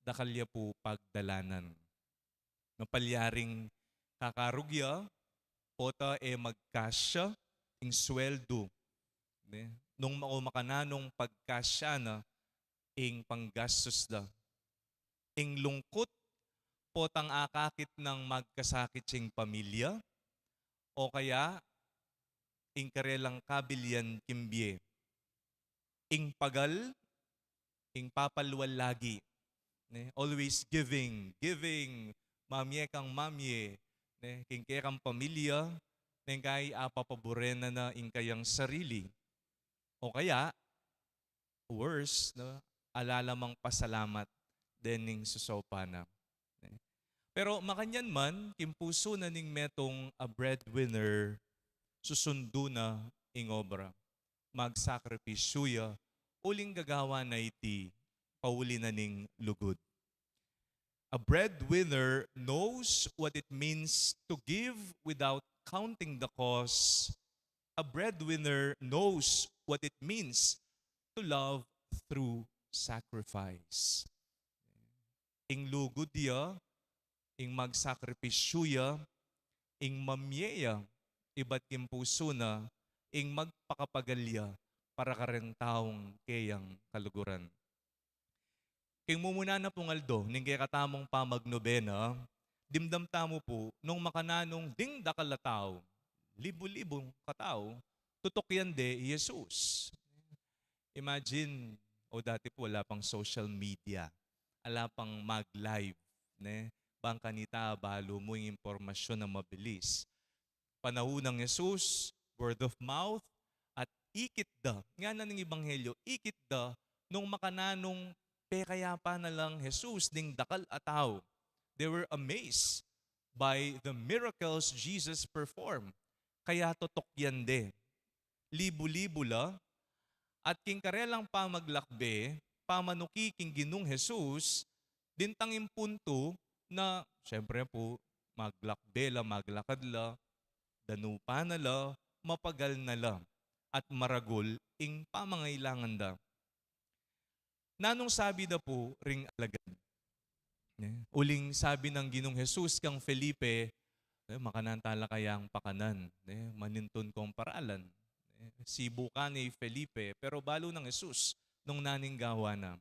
dakal ya pu pagdalanan. Mapalyaring kakarug ya, pota e magkasya ing sweldu, ne? Nung ma-, o makananung pagkasya na ing panggastus da. Ing lungkut, potang akakit nang magkasakit ing pamilya, o kaya ing karelang kabilian king bie. Ing pagal, ing papalwal lagi. Ne? Always giving, giving, mamye kang mamye, ne? King kekang pamilya, neng kai apapaburen na na ing kayang sarili. O kaya, worse, no? Ala la mang pasalamat dening sasaupan na. Pero makanyan man, king pusu na ning metung a breadwinner, susundu na ing obra. Magsakripisyu ya, uling gagawa na iti, pauli na ning lugud. A breadwinner knows what it means to give without counting the cost. A breadwinner knows what it means to love through sacrifice. Ing lugud ya, ing magsakripisyu ya, ing mamye ya, ibat king pusu na, ing magpakapagal ya, para kareng taung keyang kaluguran. King mumuna na pung aldo ning kekatamung pamagnobena, dimdam tamu pu, nung makananung ding dakal a tau, libu-libung katau, tutukyan de i Jesus. Imagine, o dati pu ala pang social media, ala pang mag-live, ne? Bang kanita, balu mu ing impormasyon a mabilis. Panaun nang Jesus, word of mouth, at ikit da, ngana ning ebanghelyo, ikit da, nung makananung pekayapa na lang Jesus ding dakal a tau. They were amazed by the miracles Jesus performed. Kaya tutukyan de. Libu-libu la, at king karelang pamaglakbe, pamanuki king Ginung Jesus, dintang ing puntu na, siyempre pu, maglakbe la, maglakad la, danupan na la, mapagal na la, at maragul ing pamangailangan da. Nanung sabi da pu ring alagad? Ne? Uling sabi nang Ginung Jesus kang Felipe, "Eh, makanan tala kayang pakanan, ne? Manintun kong paralan." Ne? Sibu ka ne i Felipe, pero balu nang Jesus nung naninggawa na.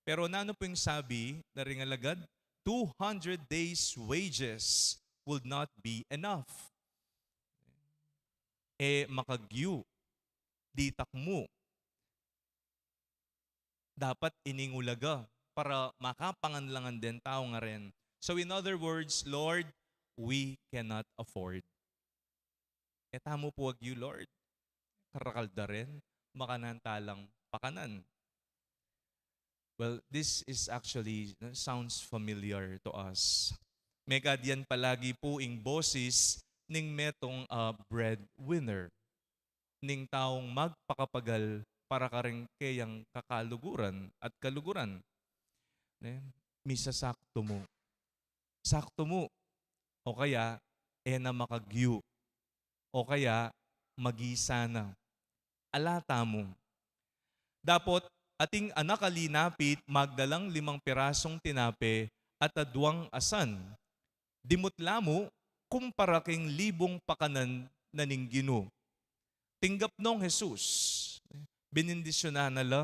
Pero nanu pu ing sabi na ring alagad? "Two hundred days' wages would not be enough." E makagyu, ditak mu. Dapat ining ulaga para makapangan la ngan deng tau ngaren. So in other words, "Lord, we cannot afford." E tamu pu agyu, Lord. Karakal da rin, makanan talang pakanan. Well, this is actually, no, sounds familiar to us. Mekad yan palagi pu ing bosis ning metung a breadwinner, ning taung magpakapagal para karing keyang kakaluguran at kaluguran. Ne? Misasakto mu. Sakto mu. O kaya, e na makagyu. O kaya, magisa na. Ala tamu. Dapot, ating anak a linapit, magdalang limang pirasung tinape at aduang asan. Dimut la mu, kumpara king libung pakanan na ning Ginu. Tinggap nong Jesus, binindisyunan na la,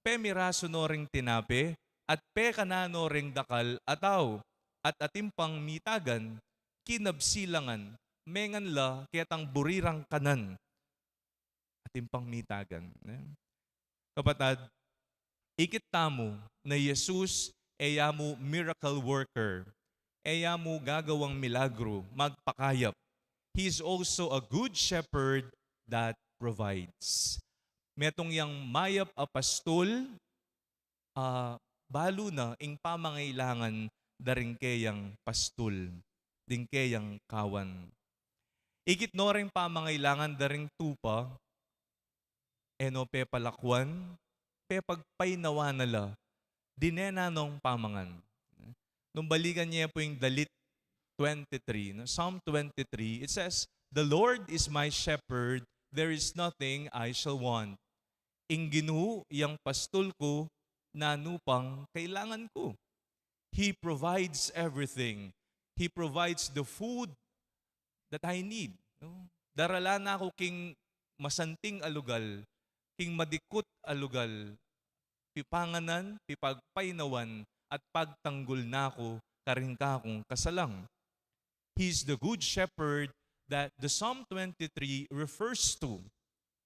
pemirasu no ring tinape, at pekanan no ring dakal a tau, at atin pang mitagan, kinabsi la ngan, mengan la ketang buri rang kanan. Atin pang mitagan. Ne? Kapatad, ikit tamu na i Jesus, e ya mu miracle worker, e ya mu gagawang milagru, magpakayap. He is also a good shepherd that provides. Metung yang mayap a pastul, a, balu na ing pamangailangan da ring keyang pastul, ding keyang kawan. Ikit no ring pamangailangan da ring tupa, e no pepalakwan, pepagpainawa na la, dinenan nong pamangan. Nung balikan ye pu ing dalit twenty-three, no? Psalm twenty-three, it says, "The Lord is my shepherd, there is nothing I shall want." Ing Ginu yang pastul ku, nanu pang kailangan ku? He provides everything. He provides the food that I need. No? Daralan na ku king masanting a lugal, king madikut a lugal, pipanganan, pipagpainawan, at pagtanggul na ku karing kakung kasalang. He is the good shepherd that the Psalm twenty-three refers to.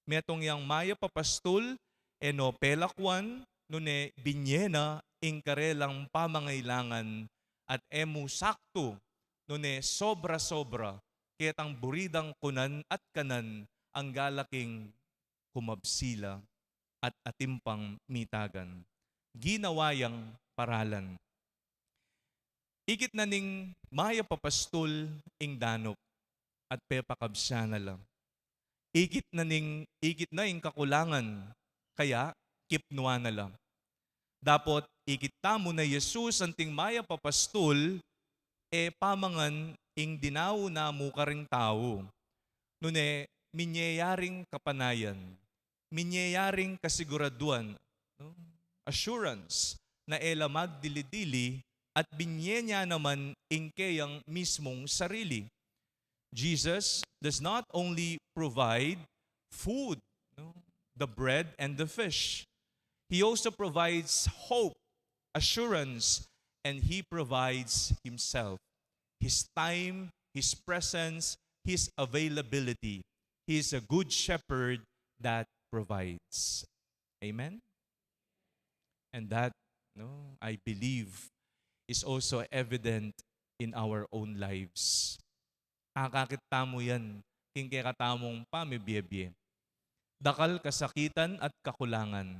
Metung yang mayap a pastul, e no pelakwan, nune binye na ing karelang pamangailangan, at e mu saktu, nune sobra-sobra, ketang buri dang kunan at kanan, anggala king kumabsi la at atin pang mitagan. Ginawa yang paralan. Ikit na ning mayap a pastul ing danup at pepakabsian na la. Ikit na ning, ikit na ing kakulangan, kaya kipnuan na la. Dapot ikit tamu na i Jesus anting mayap a pastul, e pamangan ing dinau na mu karing tau. Nune, minye ya ring kapanayan, minye ya ring kasiguraduan, no? Assurance, na e la magdili-dili at binye ne naman ing keyang mismung sarili. Jesus does not only provide food, no, the bread and the fish. He also provides hope, assurance, and he provides himself. His time, His presence, His availability. He is a good shepherd that provides. Amen? And that, no, I believe, is also evident in our own lives. Akakit tamu yan king kekatamung pamibie-bie. Dakal kasakitan at kakulangan.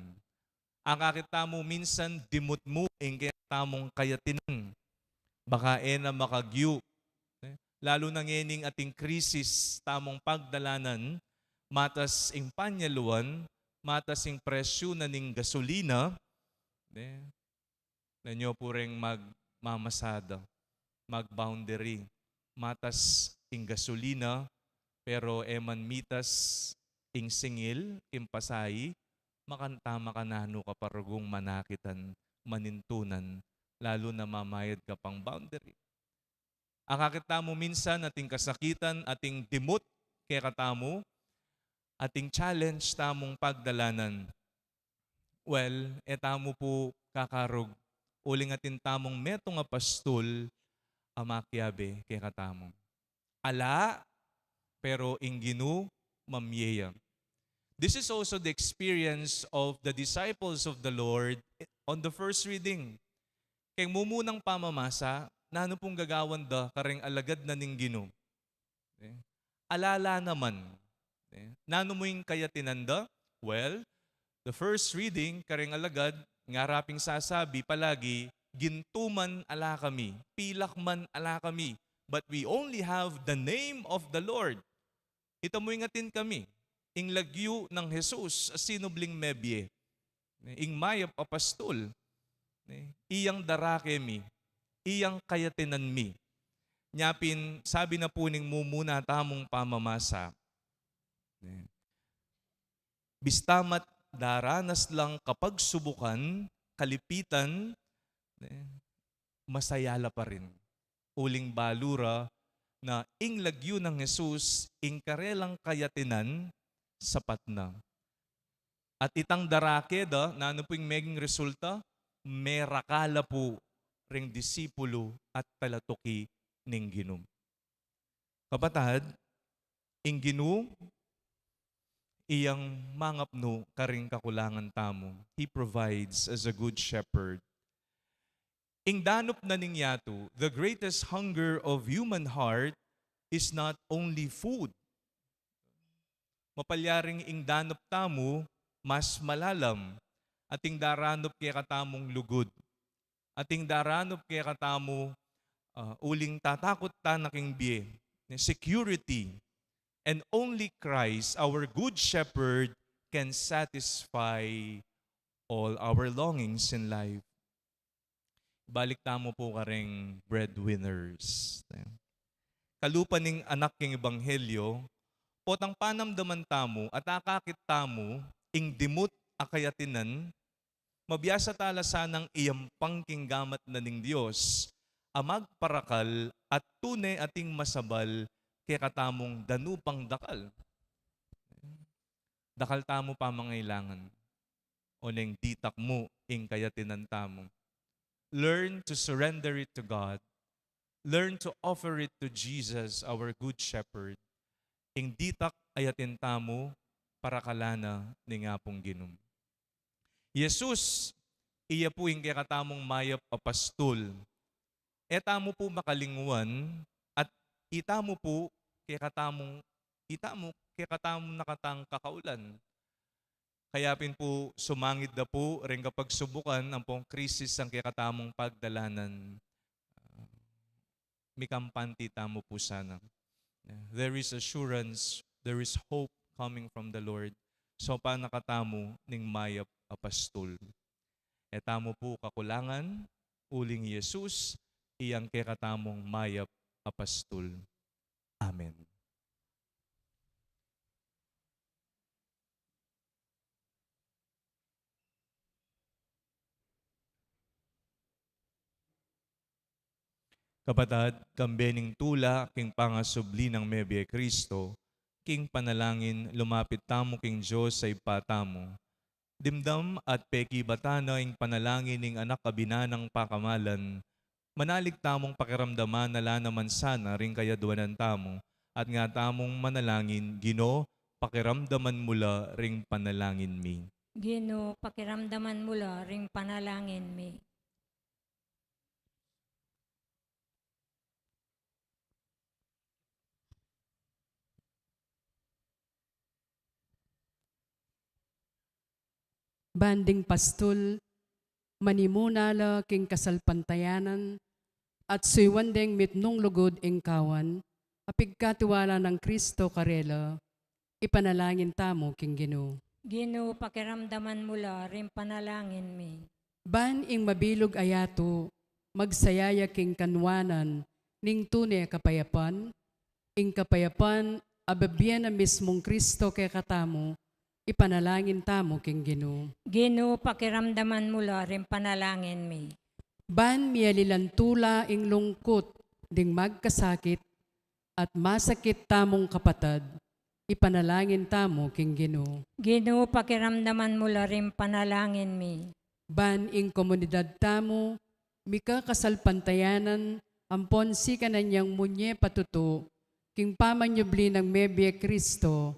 Akakit tamu minsan dimut mu ing kekatamung kayatinan. Baka e na makagyu. Eh, lalu na ngening ating krisis tamung pagdalanan, matas ing panyaluan, matas ing presyu na ning gasolina, eh, nanyo pu reng magmamasada, mag-boundary, matas ing gasolina, pero e man mitas ing singil, ing pasahe, makanta makananu ka pa rugung manakitan, manintunan, lalu na mamayad ka pang boundary. Akakit tamu minsan ating kasakitan, ating dimut kekatamu, ating challenge tamung pagdalanan. Well, e tamu pu kakarug, uling atin tamung metung a pastul a makiabe kekatamu. Ala, pero ing Ginu mamie ya. This is also the experience of the disciples of the Lord on the first reading. Keng mumunang pamamasa, nanu pung gagawan da kareng alagad na ning Ginu? Eh, ala la naman. Eh, nanu mu ing kayatinan da? Well, the first reading, kareng alagad, ngara ping sasabi palagi, "Gintu man ala kami, pilak man ala kami, but we only have the name of the Lord." Ita mu, ing atin kami, ing lagyu nang Jesus a sinubling mebie, ing mayap a pastul, iyang darake mi, iyang kayatinan mi. Nya pin, sabi na pu ning mumuna tamung pamamasa, bista ma't daranas lang kapagsubukan, kalipitan, masaya la pa rin. Uling balu ra na ing lagyu nang Jesus, ing karelang kayatinan, sapat na. At itang darake da, nanu pu ing meging resulta? Merakal la pu ring disipulu at talatuki ning Ginu. Kapatad, ing Ginu, iyang mangapnu karing kakulangan tamu. He provides as a good shepherd. Ing danup na ning yatu, the greatest hunger of human heart is not only food. Mapalyaring ing danup tamu mas malalam, ating daranup kekatamung lugud, ating daranup kekatamu, ah, uling tatakut tana king bie, security. And only Christ, our Good Shepherd, can satisfy all our longings in life. Balik tamu pu kareng breadwinners. Kalupa ning anak king ebanghelyo, potang panamdaman tamu at akakit tamu ing dimut a kayatinan, mabiasa tala sanang iyampang king gamat na ning Dios a magparakal at tune ating masabal kekatamung danupang dakal. Dakal tamu pamangailangan. Oneng ditak mu ing kayatinan tamu. Learn to surrender it to God. Learn to offer it to Jesus, our Good Shepherd. Ing ditak a yatin tamu, parakalan na ning Apung Ginu. Jesus, iya pu ing kekatamung mayap a pastul. E tamu pu makalingwan, at itamu pu kekatamung, itamu kekatamung nakatang kakaulan. Kaya pin pu sumangid da pu ring kapagsubukan ampong krisis a kekatamung pagdalanan. Mikampante tamu pu sana. There is assurance, there is hope coming from the Lord. Saupan na katamu ning mayap a pastul. E tamu pu kakulangan, uling i Jesus, iyang kekatamung mayap a pastul. Amen. Kapatad, kambe ning tula king pangasubli nang mebie Kristo, king panalangin lumapit tamu king Dios a Ibpa tamu. Dimdam at pekibatan na ing panalangin ning Anak a binanang pakamalan, Manalig tamung pakiramdaman na la naman sana ring kayadwanan tamu, at nga tamung manalangin, Ginu, pakiramdaman mu la ring panalangin mi. Ginu, pakiramdaman mu la ring panalangin mi. Ban ding pastul, manimuna la king kasalpantayanan, at suyuan deng mitmung lugud ing kawan, a pigkatiwala nang Kristo karela, ipanalangin tamu king Ginu. Ginu, pakiramdaman mu la ring panalangin mi. Ban ing mabilug a yatu, magsaya ya king kanwanan ning tune kapayapan, ing kapayapan a bibie na mismung Kristo kekatamu, ipanalangin tamu king Ginu. Ginu, pakiramdaman mu la ring panalangin mi. Ban mialilan tula ing lungkut ding magkasakit at masakit tamung kapatad, ipanalangin tamu king Ginu. Ginu, pakiramdaman mu la ring panalangin mi. Ban ing komunidad tamu, mikakasalpantayanan, ampon sikanan yang munye patutu, king pamanyubli nang mebie Kristo,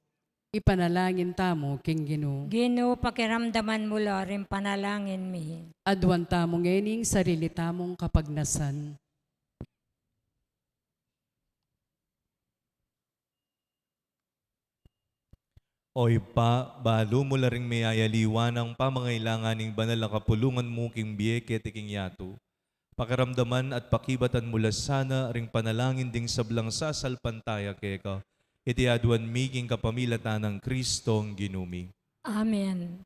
ipanalangin tamu king Ginu. Ginu, pakiramdaman mu la ring panalangin mi. Aduan tamu ngening sarili tamung kapagnasan. O Ibpa, balu mu la ring meyayaliwan ing pamangailangan ning banal a kapulungan mu king bie keti king yatu. Pakiramdaman at pakibatan mu la sana ring panalangin ding sablang sasalpantaya keka. Iti aduan mi king kapamilatan nang Kristong Ginu mi. Amen.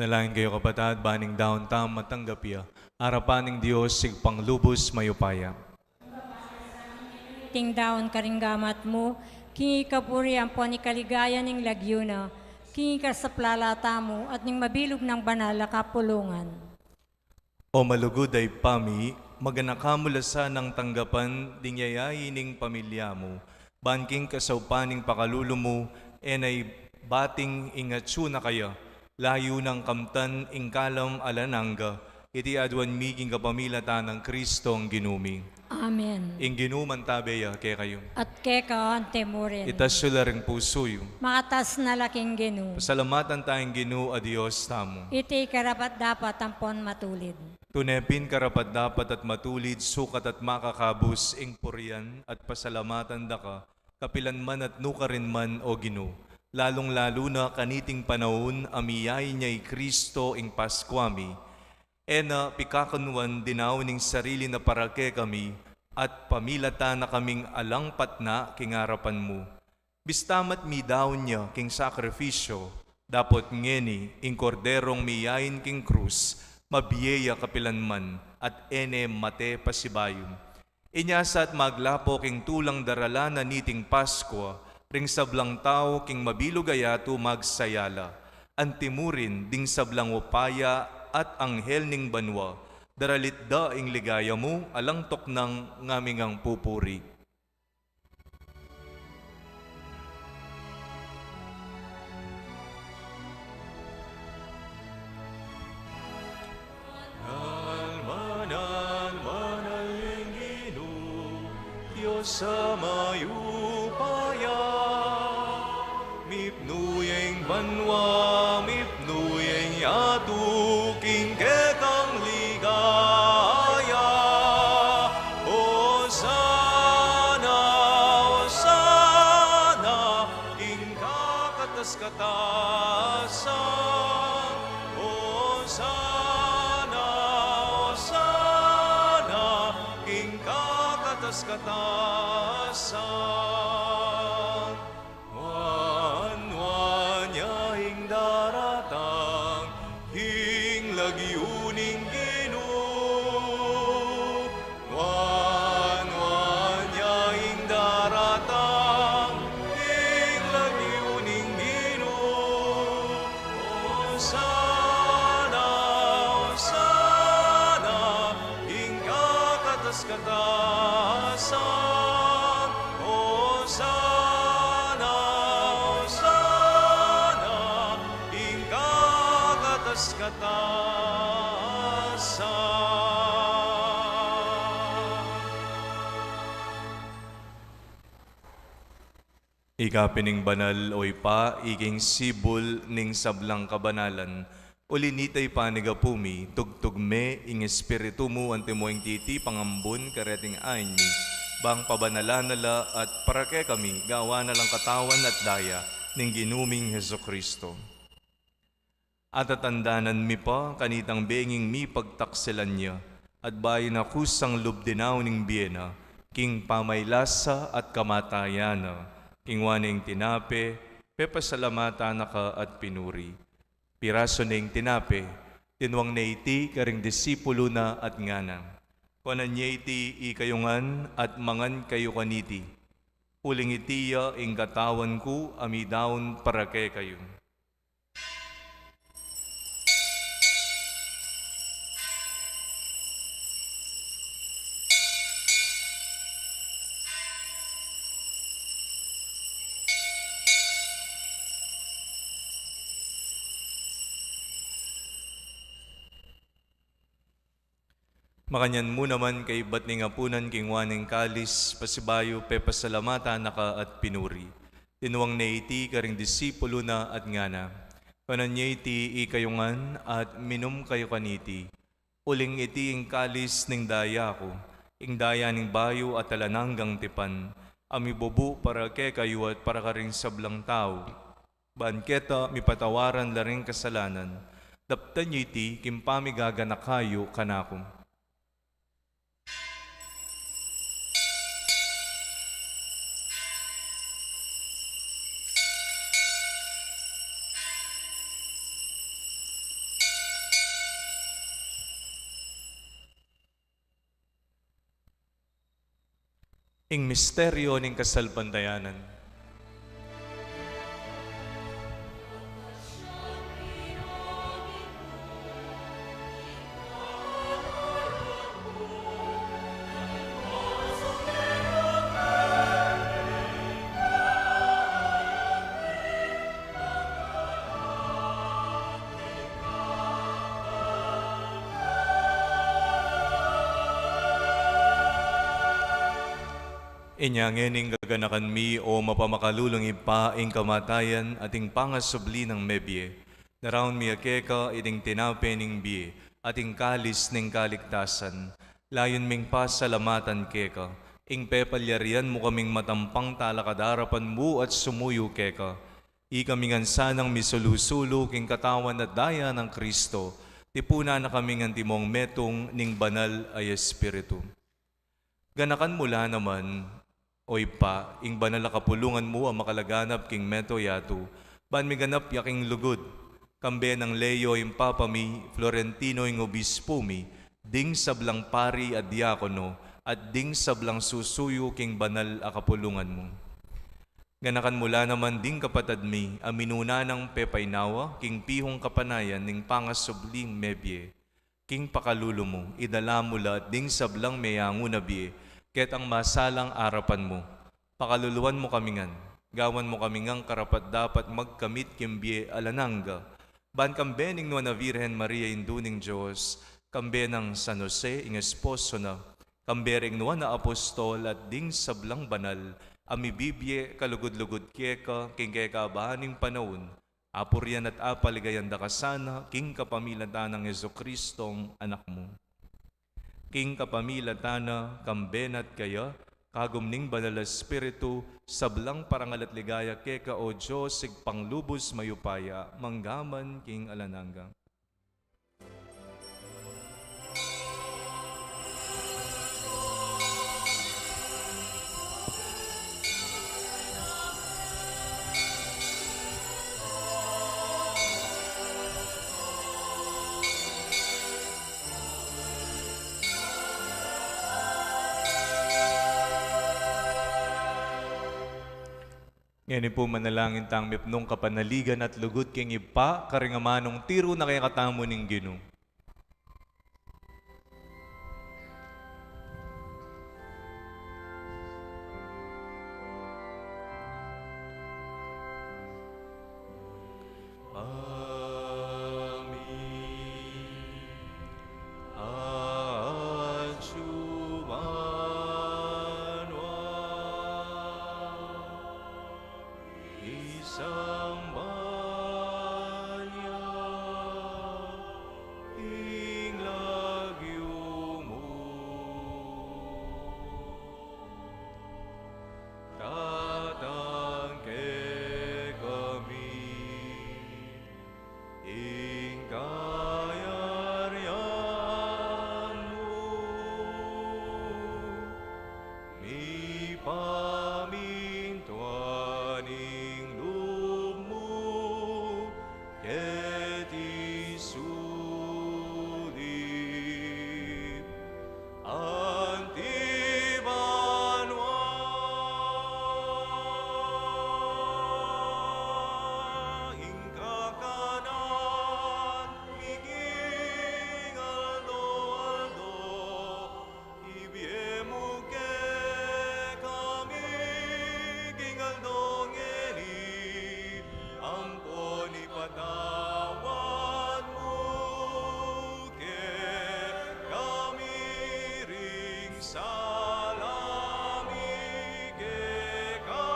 Manalangin kayu, kapatad, ban ing daun tamu matanggap ya arapan ning Dios, Ibpang lubus mayupaya. Iting daun karing gamat mu, king ikapuri ampon ikaligaya ning lagyu na, king ikasaplala tamu at ning mabilug nang banal a kapulungan. O malugud a Ibpa mi, maganaka mu la sanang tanggapan ding yayain ning pamilya mu, ban king kasaupan ning pakalulu mu, e na ibating ing atsu na kaya, layun nang kamtan ing kalam alang angga. Iti aduan mi king kapamilatan nang Kristong Ginu mi. Amen. Ing Ginu mantabe ya kekayu. At keka antimurin. Itas yu la ring pusu yu. Makatas na la king Ginu. Pasalamatan taya ing Ginu a Dios tamu. Iti karapat-dapat ampon matulid. Tune pin karapat-dapat at matulid, sukat at makakabus ing purian at pasalamatan da ka, kapilan man at nukarin man, o Ginu, lalung-lalu na kaniting panaun a miyain ya i Kristo ing Paskua mi. E na pikakunwan dinaun ing sarili na para kekami, at pamilatan na kaming alang patna king arapan mu. Bista mat midaun ya king sakrifisyo, dapot ngeni ing Korderong miyain king krus, mabie ya kapilan man, at e ne mate pasibayu. Inya sa at maglapo king tulang daralan na niting Paskua, ring sablang tau king mabilug a yatu magsaya la. Antimurin ding sablang upaya at anghel ning banua, daralit da ing ligaya mu, alang tuknang ngaming pupuri. Banal, banal, banal ing Ginu, Dios a mayupaya. Mipnu ya ing banua, mipnu ya ing yatu king kekang ligaya. Hosana, Hosana, king kakatas-katasan. Hosana, Hosana, king kakatas-katasan. Nuan, nuan ya ing daratang king lagyu ning Ginu. Nuan, nuan ya ing daratang king lagyu ning Ginu. Hosana, Hosana, king kakatas-katasan. Hosana, Hosana, king kakatas-katasan. Ika pin ing banal, o Ibpa, ika ing sibul ning sablang kabanalan. Uli na nita, Ibpa ning Apu mi, tugtug me ing Espiritu mu antimo ing titi pangambun kareting ain mi, bang pabanalan na la at para kekami gawan na lang katawan at daya ning Ginu ming Jesucristo. Atatandanan mi pa kanitang benging mipagtaksilan ya, at bayu na kusang lub dinaun ing bie na, king pamaylasa at kamatayan na, king wa ne ing tinape, pepasalamatan na ka at pinuri. Pirasu ne ing tinape, tinuang ne iti karing disipulu na at ngana: Kuanan ye iti ikayu ngan at mangan kayu kaniti. Uling iti ya ing katawan ku a midaun para kekayu. Makanyan mu naman kaibat ning apunan, kinua ne ing kalis, pasibayu pepasalamatan na ka at pinuri. Tinuang ne iti karing disipulu na at ngana: Kuanan ye iti ikayu ngan at minum kayu kaniti. Uling iti ing kalis ning daya ku, ing daya ning bayu at alang anggang tipan, a mibubu para kekayu at para karing sablang tau. Ban keta mipatawaran la ring kasalanan. Daptan yu iti king pamigaganaka yu kanaku. Ing misteryo ning kasalpantayanan. Inya ngening gaganakan mi, o mapamakalulung Ibpa, ing kamatayan at ing pangasubli nang mebie. Daraun mi keka iting tinape ning bie at ing kalis ning kaligtasan. Layun ming pasalamatan keka ing pepalyarian mu kaming matampang talakad arapan mu at sumuyu keka. Ikami ngan sanang misulu-sulu king katawan at daya nang Kristo, tipunan na kaming antimong metung ning Banal a Espiritu. Ganakan mu la naman, o Ibpa, ing banal a kapulungan mu a makalaganap king mabilug a yatu, ban miganap ya king lugud, kambe nang Leo ing Papa mi, Florentino ing Obispo mi, ding sablang pari at diakono, at ding sablang susuyu king banal a kapulungan mu. Ganakan mu la naman ding kapatad mi a minuna nang pepainawa king pihung kapanayan ning pangasubling mebie. King pakalulu mu, idala mu la ding sablang meyangu na bie ketang masalang arapan mu. Pakaluluan mu kami ngan, gawan mu kami ngang karapat-dapat magkamit king bie alang angga, ban kambe ning Nuan a Virgen Maria, Indu ning Dios, kambe nang San Jose ing esposo na, kambe ring nuan a apostol at ding sablang banal a mibibie kalugud-lugud keka king kekaban ning panaun, apurian at apaligayan da ka sana king kapamilatan nang Jesucristong Anak mu. King kapamilatan na, kambe na at kaya, kagum ning Banal a Espiritu, sablang parangal at ligaya keka, o Dios, Ibpang lubus mayupaya, mangga man king alang angga. Ngeni pu manalangin tang mipnung kapanaligan at lugud king Ibpa, karing amanung tiru na kekatamu ning Ginu. Amin. Atiu banua, isang banua, ing lagyu mu. Datang kekami ing kayarian mu, mipamintuan ing lub mu keti sulip anti banua. Ing kakanan mi king aldo-aldo ibie mu kekami king aldo ngeni, ampon ipatawad mu kekami ring sala mi keka,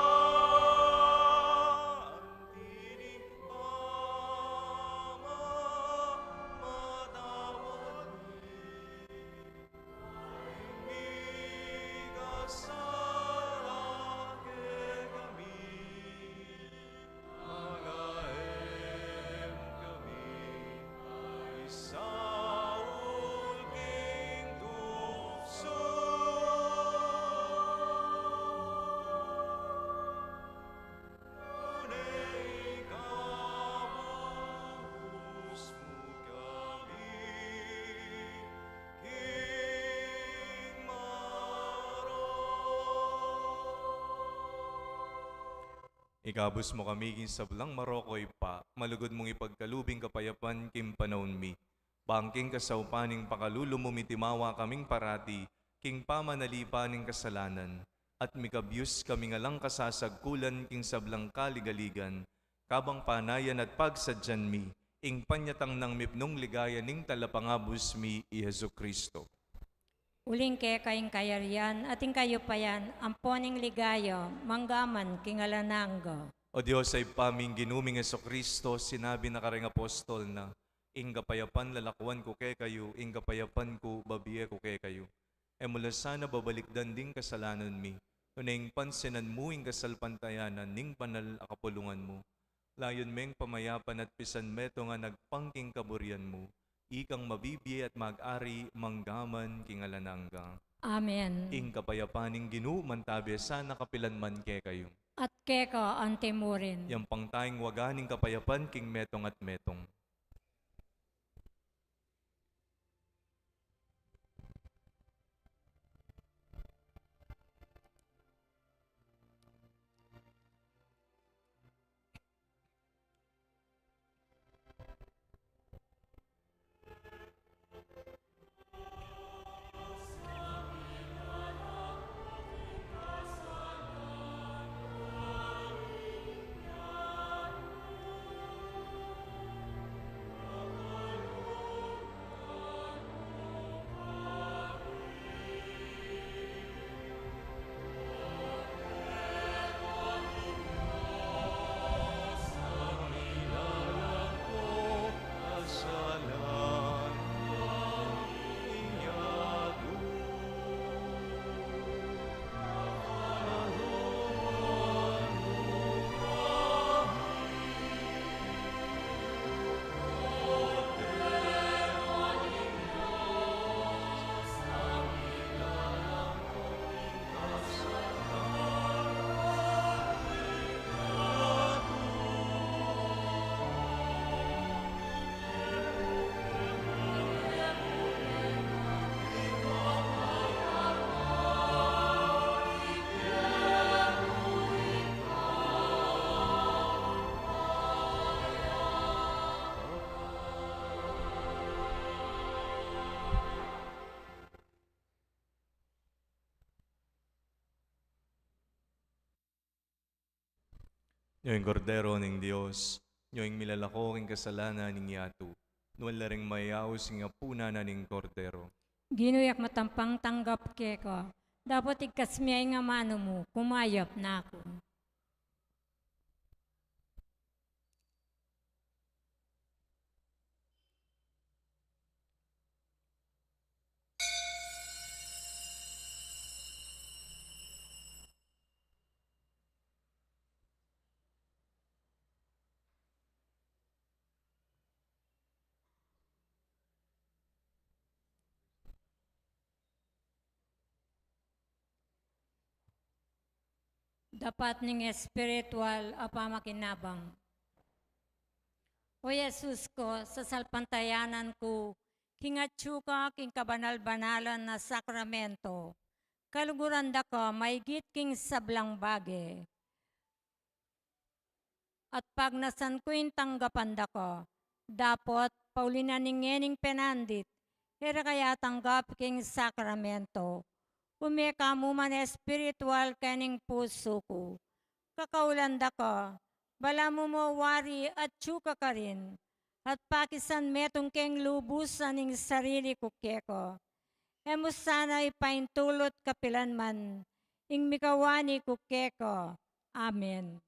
anti ning pamamatawad mi Ikabus mu kami king sablang marok, o Ibpa, malugud mung ipagkalub ing kapayapan king panaun mi. Bang king kasaupan ning pakalulu mu, mitimawa kaming parati king pamanalipan ning kasalanan, at mikabyus kaming alang kasasagkulan king sablang kaligaligan, kabang panayan at pagsadyan mi ing panyatang nang mipnung ligaya ning Talapangabus mi, i Jesucristo. Uling keka ing kayarian at ing kayupayan, ampon ing ligaya, mangga man king alang angga. O Dios a Ibpa ming Ginu ming Jesucristo, sinabi na kareng apostol na, "Ing kapayapan lalakuan ku kekayu, ing kapayapan ku babie ku kekayu." E mu la sana babalikdan ding kasalanan mi, nune ing pansinan mu ing kasalpantayanan ning banal a kapulungan mu. Layun meng pamayapan at pisan metung a agpang king kaburian mu, ikang mabibie at mag-ari mangga man king alang angga. Amen. Ing kapayapan ning Ginu mantabe sana kapilan man kekayu. At keka antimurin. Yang pangtayang waga ning kapayapan king metung at metung. Nyo ing Kordero ning Dios, nyo ing milalako king kasalanan ning yatu. Nuan la ring mayaus king apunan na ning Kordero. Ginu, e ku matampang tanggap keka, dapot igkas mu ing amanu mu, kumayap na ku. Dapat ning espiritual a pamakinabang. O Jesus ku, sasalpantayanan ku king atyu ka king kabanal-banalan a sakramento. Kaluguran da ka maigit king sablang bage. At pagnasan ku ing tanggapan da ka, dapot pauli na ning ngening penandit, e ra ka atanggap king sakramento. Ume ka mu man espiritual kening pusu ku. Kakaulan da ka, balamu mu wari atyu ka karin, at pakisan metung keng lubusan ing sarili ku keka. E mu sana ipaintulut kapilan man ing mikawani ku keka. Amen.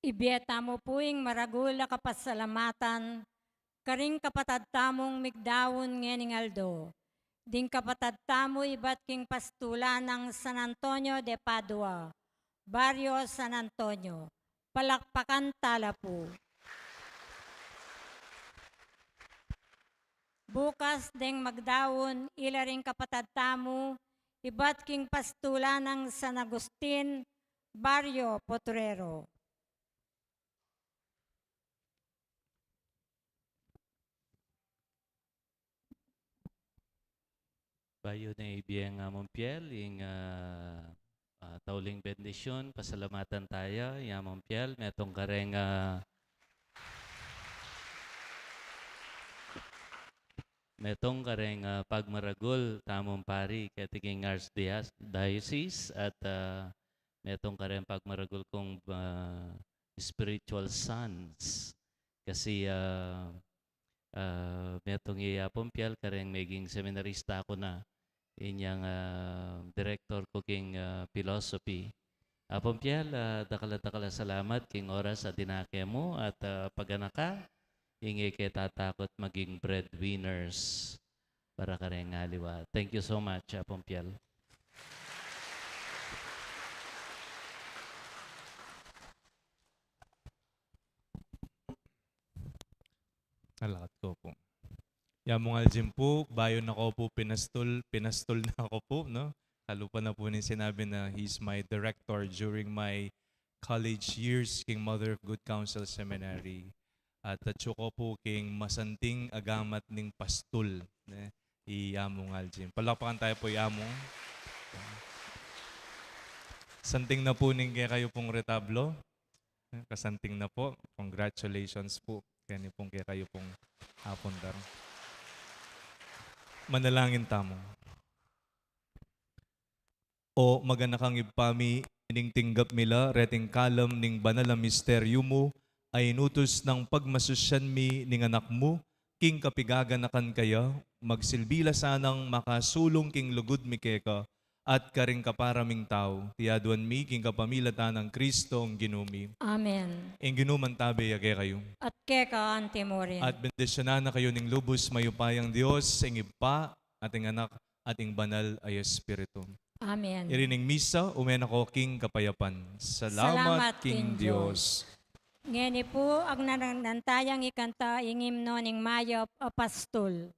Ibie tamu pu ing maragul a kapasalamatan karing kapatad tamung migdaun ngening aldo. Ding kapatad tamu ibat king pastulan nang San Antonio de Padua, Barrio San Antonio. Palakpakan tala pu. Bukas deng magdaun ila ring kapatad tamu ibat king pastulan nang San Agustin, Barrio Potrero. Bayu na ibie ing Among Piel ing, ah, ah, tauling bendisyun, pasalamatan taya ing Among Piel, metung kareng, ah, metung kareng, ah, pagmaragul tamung pari keti king Archdias-, diocese at, ah, metung kareng pagmaragul kung, ah, spiritual sons. Kasi, ah, ah, metung i Apong Piel kareng meging seminarista ku na, inyang, ah, direktor ku king, ah, philosophy. Apong Piel, ah, dakal a dakal a salamat king oras a dinake mu at, ah, paganaka ing e ke tatakut maging breadwinners para kareng aliwa. Thank you so much, Apong Piel. Alakat ko pu. I Among Aljin pu, bayu na ko pu pinastul, pinastul na ko pu, no? Kalupa na pu ning sinabi na he's my director during my college years king Mother of Good Counsel Seminary. At atyu ko pu king masanting a gamat ning pastul, ne? I Among Aljin. Palakpakan taya pu i Among. Santing na pu ning kekayu pung retablo. Eh, kasanting na pu. Congratulations pu. Keni pung kekayu pung apundar. Manalangin tamu. O maganakang Ibpa mi, ining tinggap mi la reting kalam ning banal a misteryu mu, a inutus nang pagmasusyan mi ning Anak mu, king kapigaganakan kaya, magsilbi la sanang makasulung king lugud mi keka, at karing kapara ming tau, ti aduan mi king kapamilatan nang Kristong Ginu mi. Amen. Ing Ginu mantabe ya kekayu. At keka antimurin. At bendisyunan na kayu ning lubus mayupayang Dios, ing Ibpa, at ing Anak, at ing Banal a Espiritu. Amen. Iri ning misa, ume na ko king kapayapan. Salamat king Dios. Ngeni pu, agnananan tayang ikanta ing imno ning mayap a pastul.